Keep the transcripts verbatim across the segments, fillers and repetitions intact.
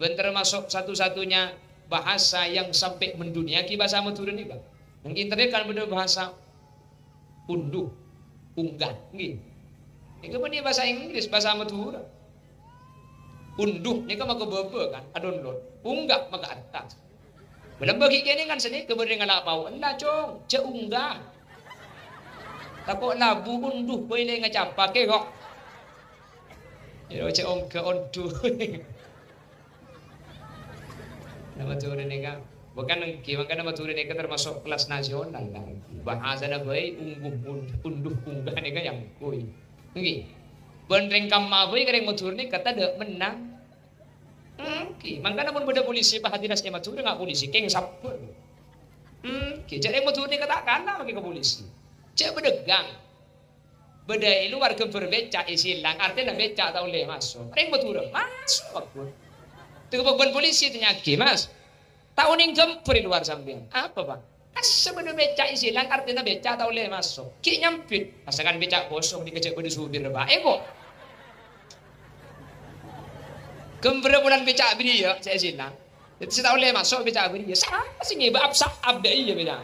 Bân termaso' satu-satunya bahasa yang sampè' mendunia ghi bhâsa Madhurâ nèka. Neng internet kan bâdâ bhâsa unduh, unggah, ngghi. Nèka bânnè bhâsa Inggris, bhâsa Madhurâ. Unduh nèka maka bâbâ kan, adonlot. Unggah maka attas. Bâlâmbâ ghi' kènè kan sanèka bânnè ngala' pao. Ella, Cong, jhâ' unggah. Tako' labu unduh bhâi lè ngacapa kè kok. Iyâ, jhâ' ongghâ onduh. Nah, Madhurâ nèka, bukan ngghi, mangkana Madhurâ nèka termasuk kelas nasional, kan. Bhâsana bhâi ungguh, un-, unduh, unggah nèka yang kui. Ngghi. Bân rèng kamma bhâi ka rèng Madhurâ nèka tadâ' mennang. Ngghi. Mangkana mon bâdâ polisi pahadinas è Madhurâ, nga' polisi kèng sabbhâr. Ngghi. Jhâ' rèng Madhurâ nèka ta' kala makè ka polisi. Jhâ' bâdâ gang. Bâdâ è lowar ghâmbhâr beca' èsilang, artèna beca' ta' ollè maso'. Rèng Madhurâ maso' paggun. Tèko paggun polisi tanya'aghi, "Mas, ta' onèng ghâmbhâr è lowar sampèyan?" "Apa, Pak?" "Kassa' bâdâ beca' èsilang, artèna beca' ta' ollè maso'." Ghi' nyambit. "Masakan beca' kosong, nèka jhâ' bâdâ supir, Pak." Èko. Ghâmbhârrâ bulân beca' bâriyâ sè èsilang. Dhâddhi sè ta' ollè maso' beca' bâriyâ. Sapa sè ngèbâ apsa abdâ iyâ beca'.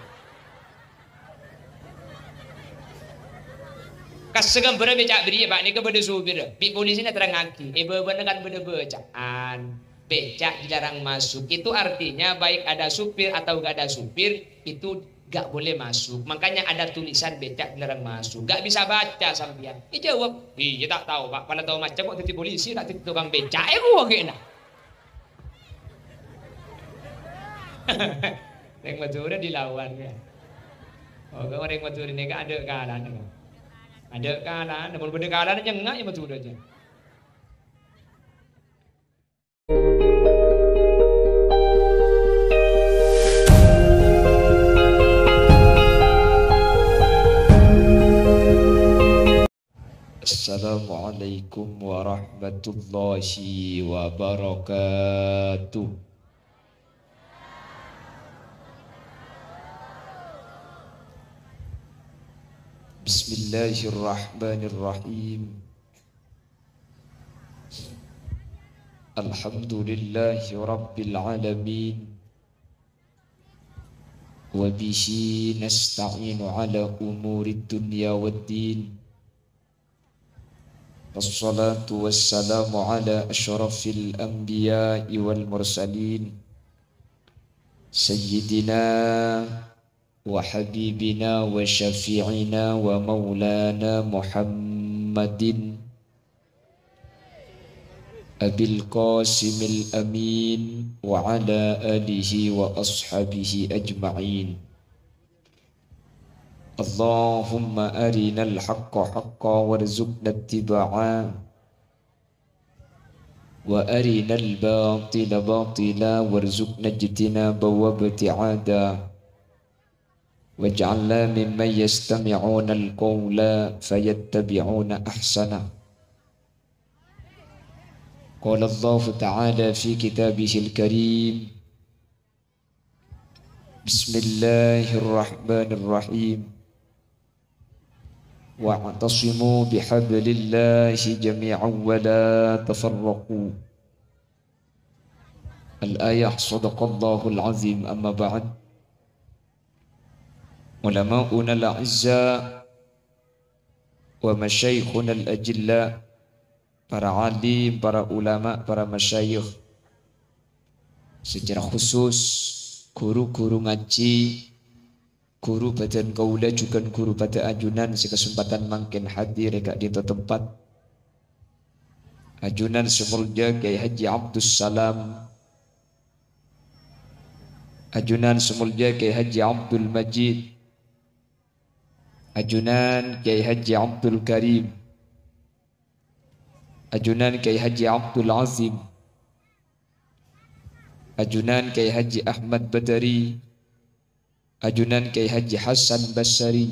Kassa' ghâmbhârrâ beca' bâriyâ, Pak, nèka bâdâ supir. Bi' polisina terrangaghi. È bâbâna kan bâdâ baca'an. Beca' dilarang masuk. Itu artinya baik ada supir atau gak ada supir, itu gak boleh masuk. Makanya ada tulisan beca' dilarang masuk. Gak bisa baca sampèyan. Èjâwâb, "Iyâ, ta' tao, Pak. Pala tao maca kok dhâddhi polisi, ta' dhâddhi tokang beca'." Èko ghi' na. Rèng Madhurâ dilawan, ya. Oh, kok rèng Madhurâ nèka adâ' kalana, ya. Adâ' kalana, mon bâdâ kalana nyengnga' ya Madhurâ jâ. Assalamualaikum warahmatullahi wabarakatuh. Bismillahirrahmanirrahim. Alhamdulillahi rabbil alamin. Wa bihi nasta'inu ala umurid dunya wad din. Wassalatu wassalamu ala asyrafil anbiya'i wal mursalin, sayyidina wa habibina wa syafi'ina wa maulana Muhammadin Abil Qasimil Amin wa ala alihi wa ashabihi ajma'in. Allahumma arinal haqqa haqqa warzuqna ittiba'a, wa arinal batila batila warzuqna ijtinaba wa ibti'ada. Waj'alna mimman yastami'unal qawla fayattabi'una ahsana. Qala Allahu ta'ala fi kitabihil karim, Bismillahirrahmanirrahim. Wa'tasimu bihablillahi jami'an wa la tafarraqu. Al-ayah, sadaqallahul azim, amma ba'd. Ulama'unal a'izza wa masyayikhunal ajilla, para alim, para ulama, para masyayikh. Secara khusus, guru-guru ngaji, guru bhâdhân kaulâ jhughân guru bhâdhân ajunan sè kasempadhân mangkèn hadir è ka'dinto tempat. Ajunan sè molja Kyai Haji Abdus Salam, ajunan sè molja Kyai Haji Abdul Majid, ajunan Kyai Haji Abdul Karim, ajunan Kyai Haji Abdul Azim, ajunan Kyai Haji Ahmad Badari, ajunan Kyai Haji Hasan Basari,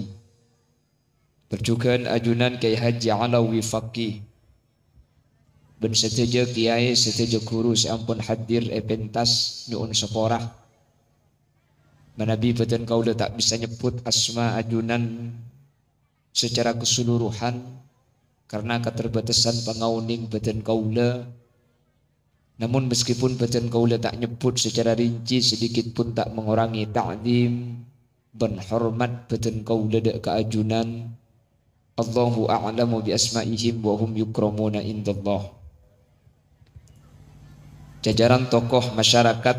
tor jhughân ajunan Kyai Haji Alawi Faqih, bân sadhâjâ kyai, sadhâjâ guru sè ampon hadir è pentas nyo'on sapora. Manabi bhâdhân kaulâ ta' bisa nyebbhut asma ajunan secara keseluruhan karena keterbatasan pangaonèng bhâdhân kaulâ, Namun, meskipun bâdhân kaulâ ta' nyebbhut secara rinci, sedikit pun ta' mengurangi ta'zim bân hormat bâdhân kaulâ dâ' ka ajunan. Allahu a'lamu bi asma'ihim wa hum yukramuna indallah. Jajaran tokoh masyarakat,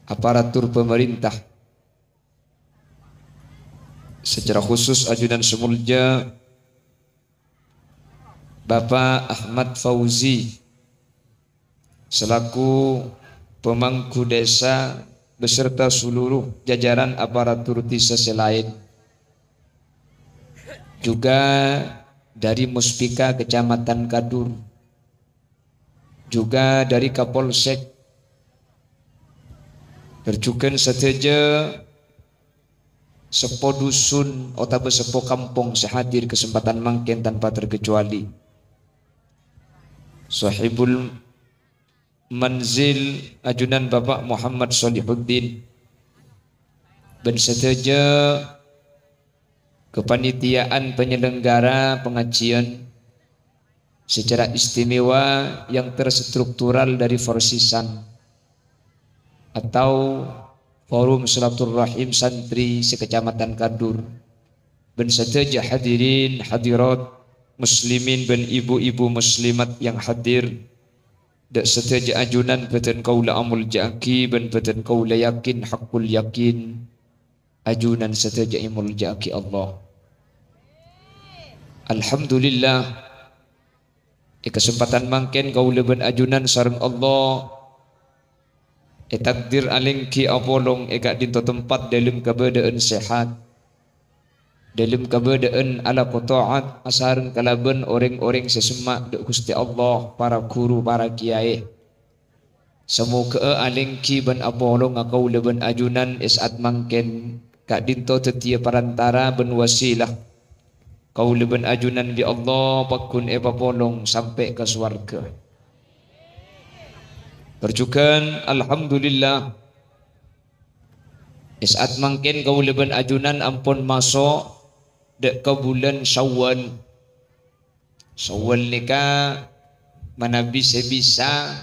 aparatur pemerintah, secara khusus ajunan sè molja Bapak Ahmad Fauzi selaku pemangku desa beserta seluruh jajaran aparatur desa sè laèn, juga dari Muspika Kecamatan Kadur, juga dari Kapolsek, bân jhughân sadhâjâ seppo dusun otabâ seppo kampong sè hadir kesempatan mangkèn tanpa terkecuali. Sohibul Manzil, ajunan Bapak Muhammad Solihuddin, bân sadhâjâ kepanitiaan penyelenggara pengajian secara istimewa yang terstruktural dari Forsisan atau Forum Silaturrahim Santri se-Kecamatan Kadur, bân sadhâjâ hadirin hadirat muslimin bân ibu-ibu muslimat yang hadir, dâ' sadhâjâ ajunan bâdhân kaulâ amolja'aghi bân bâdhân kaulâ yakin haqqul yakin, ajunan sadhâjâ èmolja'aghi Allah. Alhamdulillah, è kasempadhân mangkèn kaulâ bân ajunan sareng Allah ètakdir alèngghi apolong è ka'dinto tempat dâlem kabâdâ'ân sehat, dâlem kabâdâ'ân alako ta'at asareng kalabân orèng-orèng sè semma' dâ' Ghustè Allah, para ghuru, para kiyaè. Samoghâ'â alèngghi bân apolonga kaulâ bân ajunan è sa'at mangkèn ka'dinto dhâddhiyâ parantara bân wasilah kaulâ bân ajunan bi' Allah pagghun èpapolong sampè' ka sowarghâ. Parjhughân, alhamdulillah, è sa'at mangkèn kaulâ bân ajunan ampon maso' dâ' ka bulân Syawal. Syawal nèka manabi sè bisa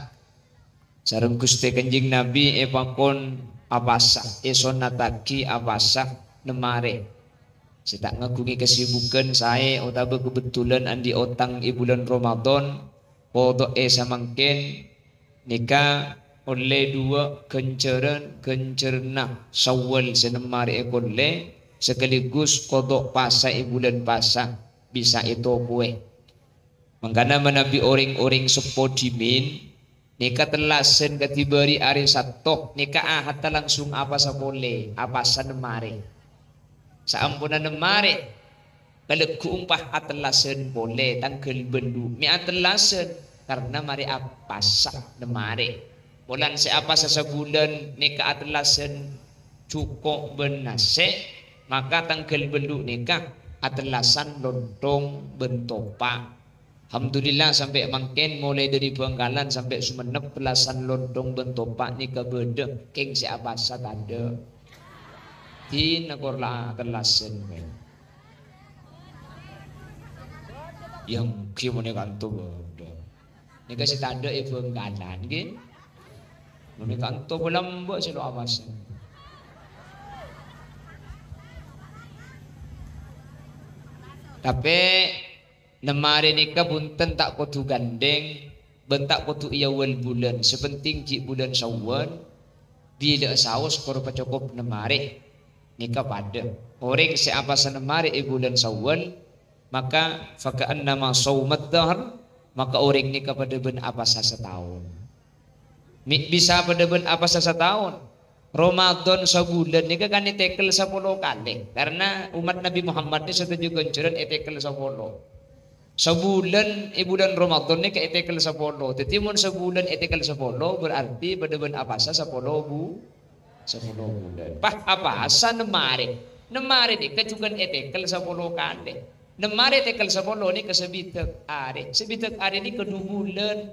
sareng Ghustè Kanjeng Nabi èpakon apasa, èsonnattaghi apasa nemmarè. Sè ta' ngaghungè kasibughân saè otabâ kabhendherrân andi' otang è bulân Ramadan, kodho'è samangkèn nèka ollè duwâ' ghânjhârân, ghânjhârânna Syawal sè nemmarè èkollè, sakaligus kodho' pasa è bulân pasa bisa ètopowè. Mangkana manabi orèng-orèng seppo dhimèn, nèka tellasan kadhi bâri' arè Satto, nèka Ahatta langsung apasa polè, apasa nemmarè. Saamponna nemmarè, kalaggu' ompa atellasan polè tangghâl bâllu'. Mè' atellasan, karna marè apasa nemmarè. Polana sè apasa sabulân nèka atellasan jhuko' bân nasè', maka tangghâl bâllu' nèka atellasan lontong bân topa'. Alhamdulillah, sampè' mangkèn molaè dâri Bhângkalan sampè' Songennep tellasan lontong bân topa' nèka bâdâ, kèng sè apasa tadâ'. Dina kor la tellasan, mè. Yang ghi' monè kanto bâdâ. Nèka sè tadâ' è Bhângkalan, ghi. Monè kanto bâlâmbâ' sè lo' apasa. Tapè, nemmarè nèka bhunten ta' kodhu gandhèng, bân ta' kodhu è awwâl bulân. Sè penting ghi' bulân Syawal, bilâ saos kor pacokop nemmarè. Nèka padâ. Orèng sè apasa nemmarè è bulân Syawal, maka faka'annama shaumad dahr, maka orèng nèka padâ bân apasa sataon. Mè' bisa padâ bân apasa sataon. Ramadan sabulân nèka kan ètekel sapolo kalè, karna ommat Nabbhi Muhammad nè sadhâjâ ghânjhârân ètekel sapolo. Sabulân, è bulân Ramadan nèka ètekel sapolo. Dhâddhi, mon sabulân ètekel sapolo, berarti padâ bân apasa sapolo bu-, sapolo bulân. Pas apasa nemmarè. Nemmarè nèka jhughân ètekel sapolo kalè. Nemmarè tekel sapolo nèka sabidhâk arè. Sabidhâk arè nèka du bulân.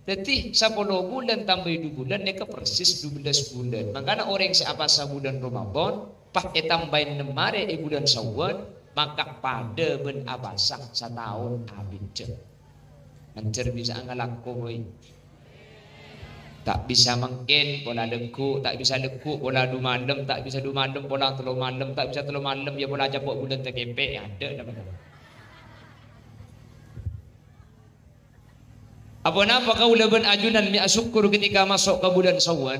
Dhâddhi, sapolo bulân tambâi du bulân nèka persis dubellâs bulân. Mangkana orèng sè apasa bulân Ramadan, pas ètambâi nemmarè è bulân Syawal, maka padâ bân apasa sataon abidhâk. Manjhâr bisa ngalako, boy. Ta' bisa mangkèn, pola lagghu', ta' bisa lagghu', pola du malem, ta' bisa du malem, pola tello malem, ta' bisa tello malem, ya pola capo' bulân takèpè', ya adâ' napa-napa. Aponapa kaulâ bân ajunan mè' asokkor ketika maso' ka bulân Syawal?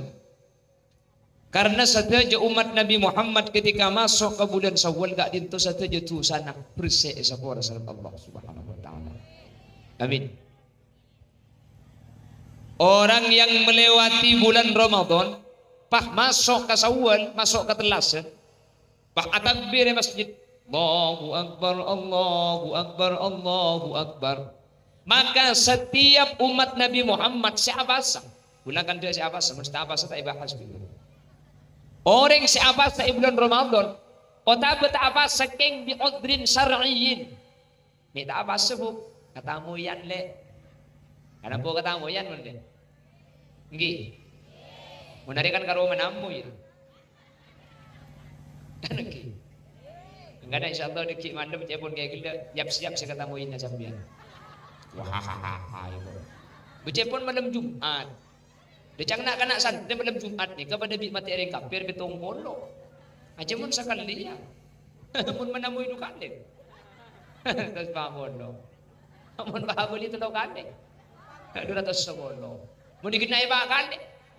Karena sadhâjâ ommat Nabi Muhammad ketika maso' ka bulân Syawal ka'dinto sadhâjâ dusana bersè èsapora sareng Allah Subhanahu wa Ta'ala. Amin. Orang yang melewati bulan Ramadan, pas maso' ka Syawal, maso' ka tellasan, pas atakbir è masjid, "Allahu Akbar, Allahu Akbar, Allahu Akbar." Maka setiap umat Nabi Muhammad sè apasa, kaulâ kan dâ' sè apasa, mon sè ta' apasa ta' èbahas dulu. Orèng sè apasa è bulân Ramadan, otabâ ta' apasa kèng bi' udhrin syar'iyyin. Mè' ta' apasa, Bu? Katamoyan, Lè'. Ana, Bu, katamoyan, mon, Lè'? Ngghi. Mon arè kan karo manamoy. Kan ngghi. Enggak ada, insyaallah, dâgghi' malem, ca'èpon kaè ghellâ', yap-siyap sè katamoyinna sampèyan. Wah, ya, Bu. Bu, ca'èpon malem Jumat. Dâ' ca'na na'-kana' santrè malem Jumat nèka padâ bi' matè orèng kafir pèttong polo. Ajâ mon sakalè, ya. Mon manamoy du kalè. Terros pa' polo. Mon pa' bâli tello kalè. Dua ratus sepuluh. Mon èghânaè pa' kalè.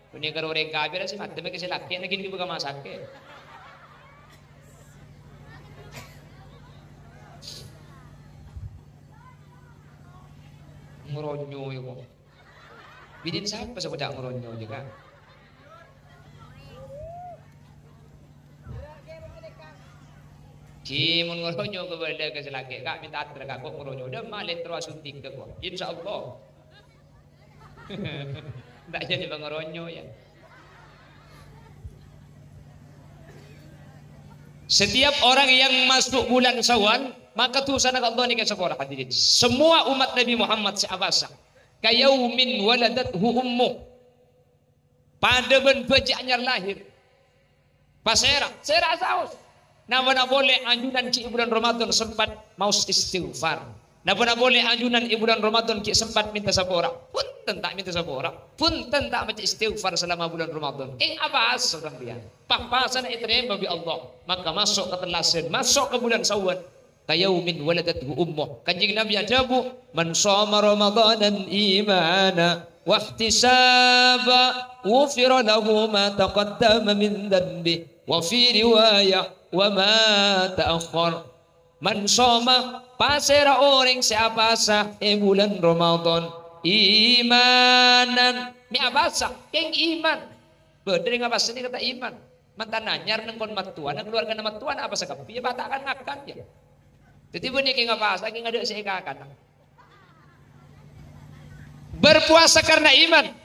Mon èghâro orèng kafir sè matè mèkè sè lakè' nagin ghibâ ka masakè. Ngoronyo ya kok. Bidin sapa sè koca' ngoronyo jâ, Ka'? Jhi, mon ngoronyo ka bâlâ ka sè lakè', Ka', mènta ater, Ka', kok ngoronyo. Dâ' malè terro asuntik ka kok. Insyaallah. Ta' jâ' ngoronyo, ya. Setiap orang yang masuk bulan Syawal, maka dusana ka Allah nèka èsapora, hadirin. Semua umat Nabi Muhammad sè apasa. Kayaumin waladathu ummuh. Padâ bân bhâji' anyar lahir. Pasèra, sèra saos. Napa-napa polè ajunan ghi' è bulân Ramadan sempat maos istighfar. Napa-napa polè ajunan è bulân Ramadan ghi' sempat mènta sapora. Bhunten ta' mènta sapora. Bhunten ta' maca istighfar selama bulân Ramadan. Kèng apasa sampèyan? Pas-pasana ètarèma bi' Allah. Maka maso' ka tellasan, maso' ka bulân Syawal. Kayaumin waladathu ummuh. Kanjeng Nabi adhâbu, "Man shoma Ramadanan imanan wahtisaba, ghufira lahu ma taqaddama min dzanbih." Wa fi riwayah, "Wa ma ta'akhkhar." Man shoma, pasèra orèng sè apasa è bulân Ramadan, imanan. Mè' apasa? Kèng iman. Bâdâ rèng apasa nèka ta' iman. Mantan anyar nèng kon mattowana, kaluwargana mattowana apasa kabbhi, ya, pa' ta' kan ngakan, ya. Dhâddhi, bânnè kèng apasa, kèng adâ' sè èkakan. Berpuasa karena iman.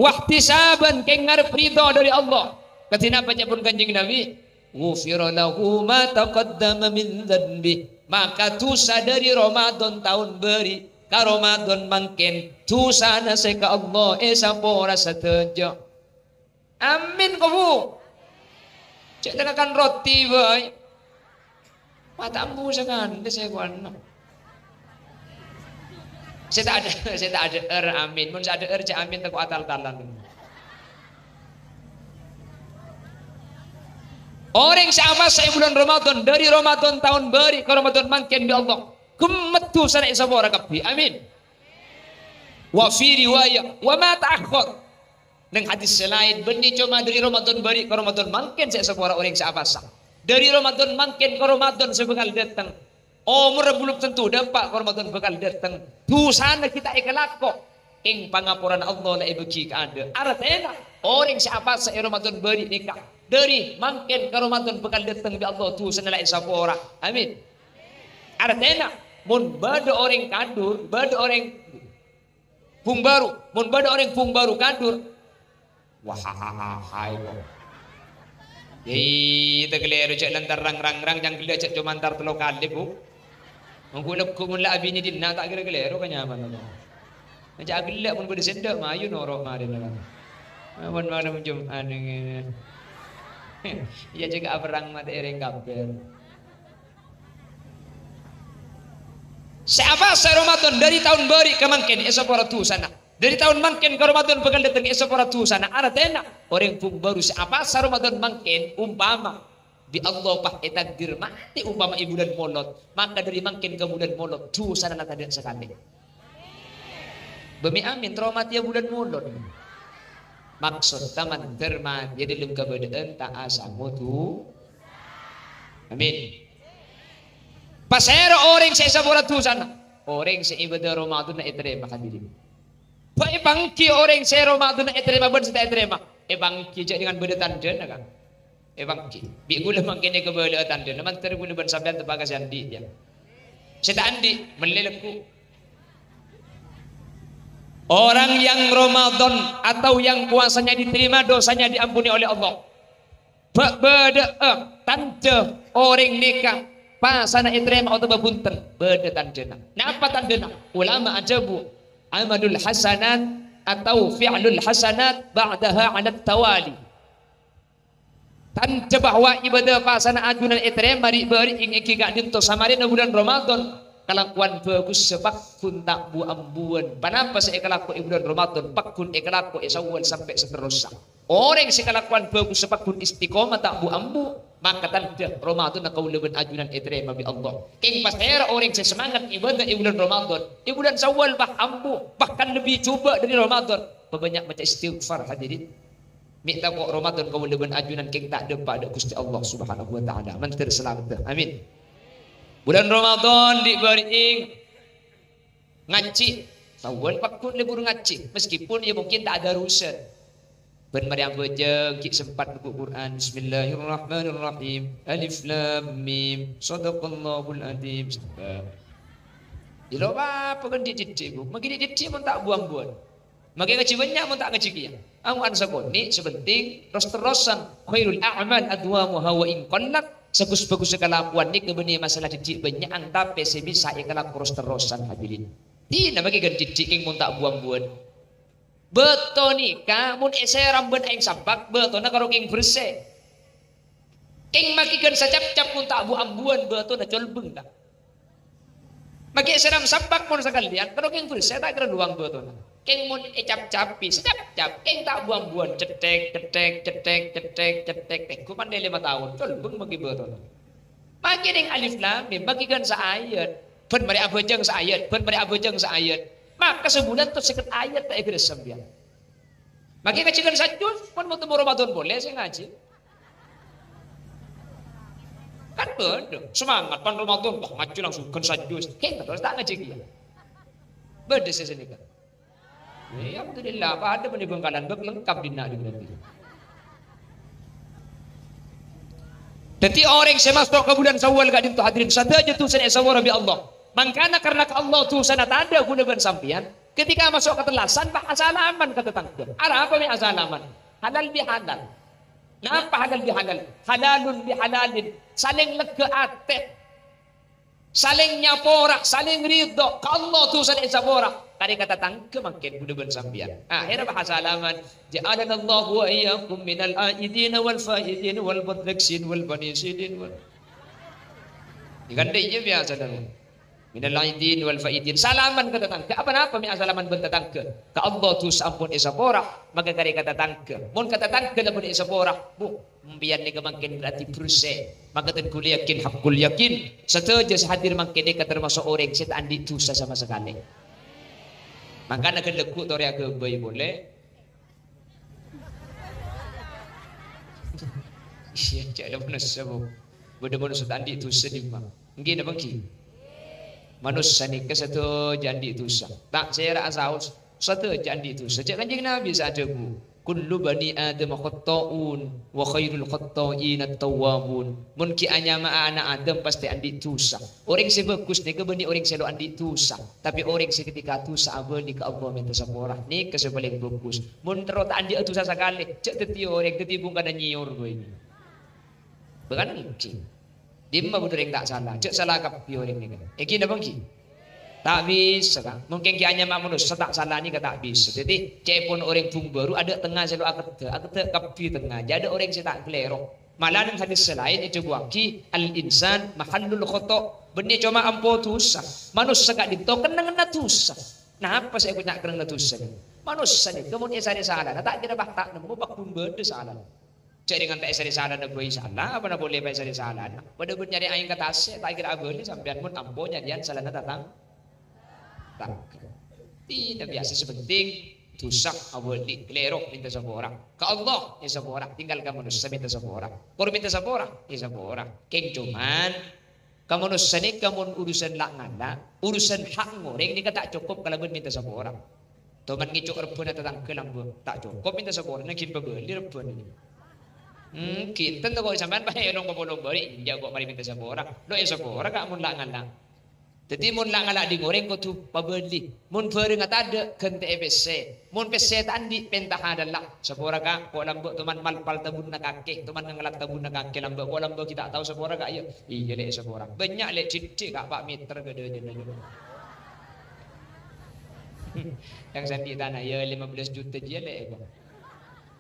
Wahtisaban, kèng ngarep ridho dâri Allah. Kadhi napa ca'èpon Kanjeng Nabi? "Ghufira lahu ma taqaddama min dzanbih." Maka dusa dâri Ramadan taon bâri' ka Ramadan mangkèn, dusana sè ka Allah èsapora sadhâjâ. Amin, kobu. Cè' tengakan roti bhâi. Mata ambu sakalè sè kowanno. Sè ta' adhâ-, sè ta' adhâ'âr amin. Mon sè adhâ'âr cè' amin tako' atal-talan. Orèng sè apasa è bulân Ramadan, dâri Ramadan taon bâri' ka Ramadan mangkèn, ya Allah, ghemmet dusana èsapora kabbhi. Amin. Wa fi riwayah, "Wa ma ta'akhkhar." Nèng hadis sè laèn, bânnè coma dâri Ramadan bâri' ka Ramadan mangkèn sè èsapora orèng sè apasa. Dâri Ramadan mangkèn ka Ramadan sè bhâkal dâteng. Omorra belum tentu dâpa' ka Ramadan bhâkal dâteng. Dusana ghi' ta' èkalako. Kèng pangaporana Allah la èbâghi kaadâ'. Artèna, orèng sè apasa è Ramadan bâri' nèka, dâri mangkèn ka Ramadan bhâkal dâteng bi' Allah, dusana la èsapora. Amin. Artèna, mon bâdâ orèng kadur, bâdâ orèng bung bâru, mon bâdâ orèng bung bâru kadur, wah, hai, kok. Yai, ta' kalèro, cè' lantar rang-rang-rang, jhâ' ghellâ' cè' coma lantar tello kalè, Bu. Ongghu lagghu' mon la abinè dinna' ta' kèra kalèro kanyamanan. Jhâ' ghellâ' mon bâdâ sèndhâ, mayu noro' marèna. Mon malem Jumat ngènè. Iyâ, jhâ' aperrang matè orèng kafir. Sè apasa Ramadan dâri taon bâri' ka mangkèn èsapora dusana. Dhâri taon mangkèn ka Ramadan bhâkal dâteng èsapora dhusana. Artèna, orèng bhung bhâru sè apasa Ramadan mangkèn, ompama bi' Allah pas ètakdir matè ompama è bulân Molot, maka dhâri mangkèn ka bulân Molot, dhusana la tadâ' sakalè. Bâ mè' amin, terro matèya bulân Molot. Maksod, taman derma, è dâlem kabâdâ'ân ta' asangodhu. Amin. Pasèra orèng sè èsapora dhusana? Orèng sè ibâdâ Ramadan ètarèma, hadirin. Bâ èpangghi orèng sè Ramadan ètarèma bân sè ta' ètarèma. Èpangghi jhâ' dengan bâdâ tandhâna, kan? Èpangghi. Bi' ghulâ mangkèn èkabâlâ'â tandhâna, mandhâr ghulâ bân sampèyan teppa' ka sè andi', ya. Sè ta' andi', mellè lagghu'. Orang yang Ramadan atau yang puasanya diterima, dosanya diampuni oleh Allah. Bâ-, bâdâ'â tandhâ orèng nèka pasana ètarèma otabâ bhunten, bâdâ tandhâna. Napa tandhâna? Ulama adhâbu, "Amalul hasanat atau fi'lul hasanat ba'daha 'alat tawali." Tandhâ bahwa ibâdâ pasana ajunan ètarèma ri'-bâri'eng èngghi ka'dinto samarèna bulân Ramadan, kalakowan bhâghussa pagghun ta' bu-ambuwân. Ponapa sè èkalako è bulân Ramadan, pagghun èkalako è Syawal sampè' saterrossa. Orèng sè kalakowan bhâghussa pagghun istiqomah ta' bu-ambu, maka tandhâ Ramadanna kaulâ bân ajunan ètarèma bi' Allah. Kèng pasèra orèng sè semangat ibâdâ è bulân Ramadan, è bulân Syawal, bâh, ambu, bahkan lebbi jhubâ' dhâri Ramadan, pabânnya' maca istighfar, hadirin. Mè' tako' Ramadan kaulâ bân ajunan kèng ta' dâpa' dâ' Ghustè Allah Subhanahu wa Ta'ala. Mandhâr salameddhâ. Amin. Bulân Ramadan ri'-bâri'eng ngajhi. Sabbhân pagghun lebur ngajhi. Meskipun ya mungkin ta' ada urusan. Bân marè abhâjâng ghi' sempat buku Qur'an. Bismillahirrahmanirrahim. Alif Lam Mim. Shadaqallahul Adzim. Sabbhân. Ilo apa kan dididik, Bu? Mangkèn dididik mon ta' bu-ambuwân. Mangkèn ngajhi bânnya' mon ta' ngajhi kèya. Awan sakonè', sè penting ros-terrosan. Khairul a'mal adwamuha wa in qallat. Saghus-bhâghussâ kalakowan nèka bânnè masalah didik bânnya'an, tapè sè bisa èkalako ros-terrosan, hadirin. Dinah mangkèn kan didik kèng mon ta' bu-ambuwân. Bâto nèka mon èsèram bân aèng sabbhâk, bâtona karo kèng bersè. Kèng mangkèn kan sacapcap mon ta' bu-ambuwân bâtona colbeng, ta'? Mangkèn sèram sabbhâk mon sakalèyan, karo kèng bersè ta' kèra lowang bâtona. Kèng mon ècapcapi, sacapcap, kèng ta' bu-ambuwân, cetthèk, cetthèk, cetthèk, cetthèk, cetthèk, tèngghu pandhâ lèma taon, colbeng mangkèn bâtona. Mangkèn neng Alif Lam Mim, mangkèn kan saayat, bân marè abhâjâng saayat, bân marè abhâjâng saayat. Maka sabulân to sèket ayat ta' èghârâs sampèyan. Mangkèn ngajhi kan sajjus, pon mau temu Ramadan polè sè ngajhi. Kan bâdâ, semangat pan Ramadan, wah ngajhi langsung kan sajjus. Kèng terros ta' ngajhi kèya. Bâdâ sè sanèka. Ya, alhamdulillah, padâ bân è Bhângkalan, bâk lengkap dinna' di berarti. Dhâddhi orèng sè maso' ka bulân Syawal ka'dinto hadirin sadhâjâ dhusana èsapora bi' Allah. Mangkana karna ka Allah dhusana tadâ' ghuna bân sampèyan. Ketika maso' ka tellasan, pas asalaman ka tatangghâ. Arapa mè' asalaman? Halal bihalal. Napa halal bihalal? Halalun bihalalin. Salèng lega atè. Salèng nyapora, salèng ridho. Ka Allah dhusana èsapora. Karè ka tatangghâ mangkèn ghuna bân sampèyan. Akhèrra pas asalaman. Ja'alanallahu wa iyyakum minal aidin wal faizin wal mudraksin wal fanisidin wal. Èkandhâ iyâ biyasana. Minal aidin wal faizin. Salaman ka tatangghâ. Apa-napa mè' asalaman bân tatangghâ? Ka Allah dhusa ampon èsapora, maka karè ka tatangghâ. Mon ka tatangghâ la bân èsapora, bu, sampèyan nèka mangkèn berarti bersè. Maka ten ghulâ yakin, haqqul yakin. Sadhâjâ sè hadir mangkèn nèka termasuk orèng sè ta' andi' dhusa sama sakalè. Mangkana ghân lagghu' torè aghâbây polè. Iyâ, jhâ' la manossa, Bu. Bâdâ manossa ta' andi' dhusa, dimma? Èngghi napa èngghi? Manossa nèka sadhâjâ andi' dhusa. Ta' sèra asaos, sadhâjâ andi' dhusa. Jhâ' Kanjeng Nabi sè adhâbu, "Kullu bani Adam khatta'un, wa khairul khatta'ina at-tawwabun." Mon ghi' anyama'a ana' Adam, pastè andi' dhusa. Orèng sè bhâghus nèka bânnè orèng sè lo' andi' dhusa. Tapè orèng sè ketika dhusa abâli ka Allah mènta sapora, nèka sè palèng bhâghus. Mon terro ta' andi'â dhusa sakalè, jhâ' dhâddhi orèng, dhâddhi bhungkana nyèyor bhâi. Bâ kan èngghi. Dimma bâdâ orèng ta' sala, jhâ' sala kabbhi orèng nèka. Èngghi napa èngghi? Ta' bisa, Ka'. Mangkèn ghi' anyama manossa ta' sala nèka ta' bisa. Dhâddhi, ca'èpon orèng bhung bâru adâ' tengnga sè lo' akeddhâ', akeddhâ' kabbhi tengnga. Jhâ' adâ' orèng sè ta' kalèro. Mala neng hadis sè laèn èdhâbuwâghi, "Al-insan mahallul khata'." Bânnè coma ampo dhusa. Manossa ka'dinto kennengnganna dhusa. Napa sè èkoca' kennengnganna dhusa? Manossa nèka mon èsarè salana, ta' kèra pas ta' nemmo pagghun bâdâ salana. Jhâ' rèng ta' èsarè salana bhâi sala, apana polè pas èsarè salana? Padâ bân nyarè aèng ka tasè', ta' kèra abâli sampèyan mon ampo nyarèyan salana tatang-, tatangghâ. Tidak biasa, sè penting dhusa abâli, kalèro mènta sapora. Ka Allah, èsapora. Tinggal ka manossa mènta sapora. Kor mènta sapora, èsapora. Kèng coma, ka manossa nèka mon urusan la'-ngala', urusan hak orèng nèka ta' cokop kalabân mènta sapora. Toman ngèco' rebbhâna tatangghâ lambâ', ta' cokop mènta sapora, nangèng pabâli rebbhâna. Hmm, kinten to kok sampèyan paèlong papolong bâri', iyâ kok marè mènta sapora. Lo' èsapora ka' mon la'-ngala'. Dhâddhi mon la'-ngala' dhing orèng kodhu pabâli. Mon bhârângnga tadâ', ghântè'è pèssè. Mon pèssè ta' andi', pènta halalla. Sapora ka', ko' lambâ' toman malpal tabunna kakè, toman ngangalat tabunna kakè lambâ', ko' lambâ' ghi' ta' tao sapora ka', iyâ. Iyâ, Lè', sapora. Bânnya', Lè', dhâddhi ka' pa' mèter ka dhâjâna. Yang sandi' tana, iyâ, lima belas juta jiyâ, Lè', ko'.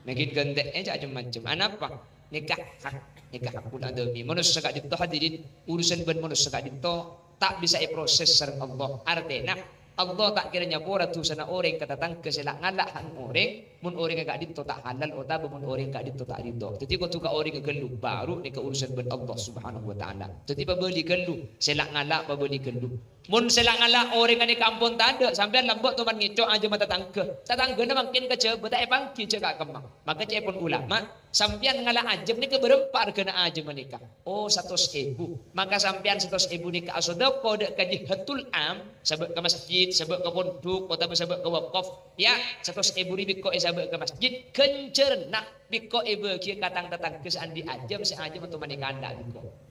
Nèka ghântè'è ca' cem-macem. Anapa? Nèka hak, nèka hakul adami. Manossa ka'dinto hadirin, urusan bân manossa ka'dinto ta' bisa èproses sareng Allah. Artèna, Allah ta' kèra nyapora dhusana orèng ka tatangghâ sè la'-ngala' hak orèng, mon orèngnga ka'dinto ta' halal otabâ mon orèng ka'dinto ta' ridho. Dhâddhi kodhu ka orèngnga ghâllu, baru nèka urusan bân Allah Subhanahu wa Ta'ala. Dhâddhi pabâli ghâllu, sè la'-ngala' pabâli ghâllu. Mon sè la'-ngala' orèng ghânèka ampon tadâ', sampèyan lambâ' toman ngèco' ajâmma tatangghâ. Tatangghâna mangkèn kajhâbhâ ta' èpangghi jhâ' ka kemma. Maka ca'èpon ulama, sampèyan ngala' ajâm nèka bârâmpa arghâna ajâm ghânèka? Oh, satos èbu. Maka sampèyan satos èbu nèka asodako dâ' ka jihatul am, sabâ' ka masjid, sabâ' ka pondhuk, otabâ sabâ' ka wakaf. Ya, satos èbu rèya bi' ko' èsabâ' ka masjid, ghânjhârânna bi' ko' èbâghiyâ ka tang-tatangghâ sè andi' ajâm, sè ajâm toman èkandhâ' bi' ko'.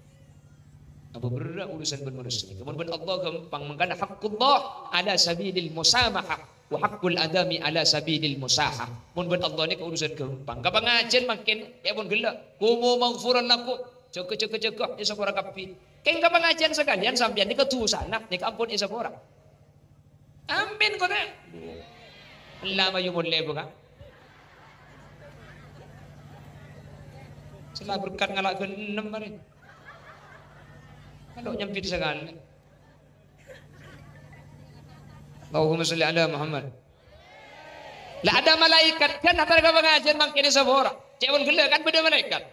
Apa berrâ' urusan bân manossa nèka? Mon bân Allah ghâmpang, mangkana haqqullah ala sabilil musamahah, wa haqqul adami ala sabilil musahah. Mon bân Allah nèka urusan ghâmpang. Ka pangajhiyân mangkèn, ya pon ghellâ'. Qumu maghfuran lakum. Jâgâ, jâgâ, jâgâ, èsapora kabbhi. Kèng ka pangajhiyân sakalèyan sampèyan nèka dhusana, nèka ampon èsapora. Amin, kok ta'? Ella mayu molle, bukan? Sella berkat ngala' ghennem, mari. Kalau nyempit sekali. Allahumma sholli ala Muhammad. Lah, ada malaikat kan, atar ka pangajhiyân mangkèn èsapora. Ca'èpon ghellâ' kan bâdâ malaikat.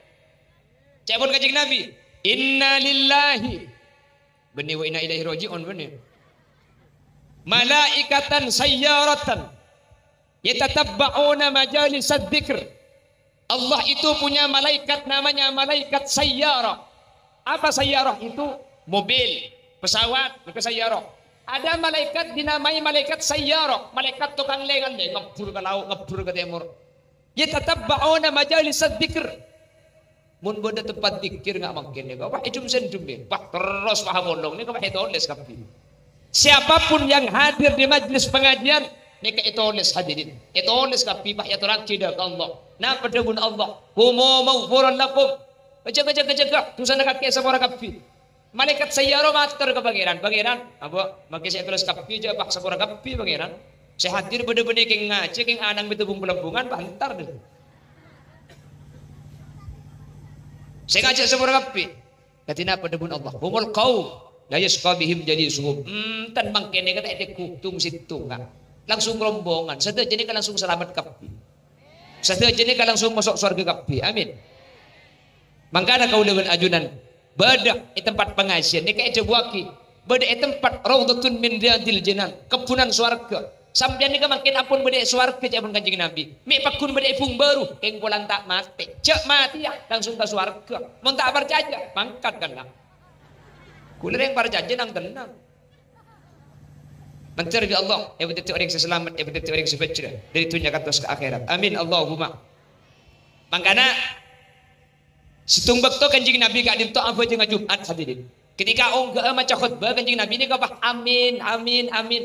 Ca'èpon Kanjeng Nabi, "Inna lillahi." Bânnè wa inna ilaihi raji'un, bânnè. "Malaikatan sayyaratan yatatabba'una majalisad dzikr." Allah itu punya malaikat namanya malaikat sayyarah. Apa sayyarah itu? Mobil, pesawat, itu sayyarah. Ada malaikat dinamai malaikat sayyarah, malaikat tokang lè-ngallè, ngebbhur ka lao', ngebbhur ka tèmor. "Yatatabba'una majalisad dzikr." Mon bâdâ tempat dzikir nga' mangkèn nèka, wah, èdum-sèndum nèka. Wah, terros wah apolong nèka, wah, ètolès kabbhi. Siapapun yang hadir di majlis pengajian, nèka ètolès hadirin. Ètolès kabbhi, wah, èyatorraghi dâ' ka Allah. Napa dhâbuna Allah? "Qumu maghfuran lakum." Jâgâ, jâgâ, jâgâ. Dhusana kakè sapora kabbhi. Malaikat sayyarah mator ka Pangèran, "Pangèran, apa mangkèn sè ètolès kabbhi jâ' pas sapora kabbhi, Pangèran? Sè hadir bâdâ bânnè kèng ngajhi, kèng ana'na mètobung-pèlombungan, pas entar dâ." Sè ngajhi sapora kabbhi. Kadhi napa dhâbuna Allah? "Humul qaum la yasyqa bihim jalisuhum." Enten mangkèn nèka ta' ètegghu tong-sèttonga. Langsung rombongan. Sadhâjâ nèka langsung salamet kabbhi. Sadhâjâ nèka langsung maso' sowarghâ kabbhi. Amin. Mangkana kaulâ bân ajunan bâdâ è tempat pangajhiyân nèka èdhâbuwaghi, bâdâ è tempat raudhatun min riyadil jinan, kebbhunan sowarghâ. Sampèyan nèka mangkèn ampon bâdâ è sowarghâ, ca'èpon Kanjeng Nabi. Mè' pagghun bâdâ è bung bâru, kèng polana ta' matè. Jâ' matèya, langsung ka sowarghâ. Mon ta' parcajâ, mangkat ghellâ'. Kaulâ rèng parcajâ nang-tennang. Mandhâr, ya Allah, èpadhâddhi orèng sè salamet, èpadhâddhi orèng sè bhâjhrâ dâri dhunnya kantos ka akhèrat. Amin, Allahumma. Mangkana, sèttong bâkto Kanjeng Nabi ka'dinto abhâjângnga Jum'at, hadirin. Ketika ongghâ'â maca khotbah, Kanjeng Nabi nèka, wah, "Amin, amin, amin."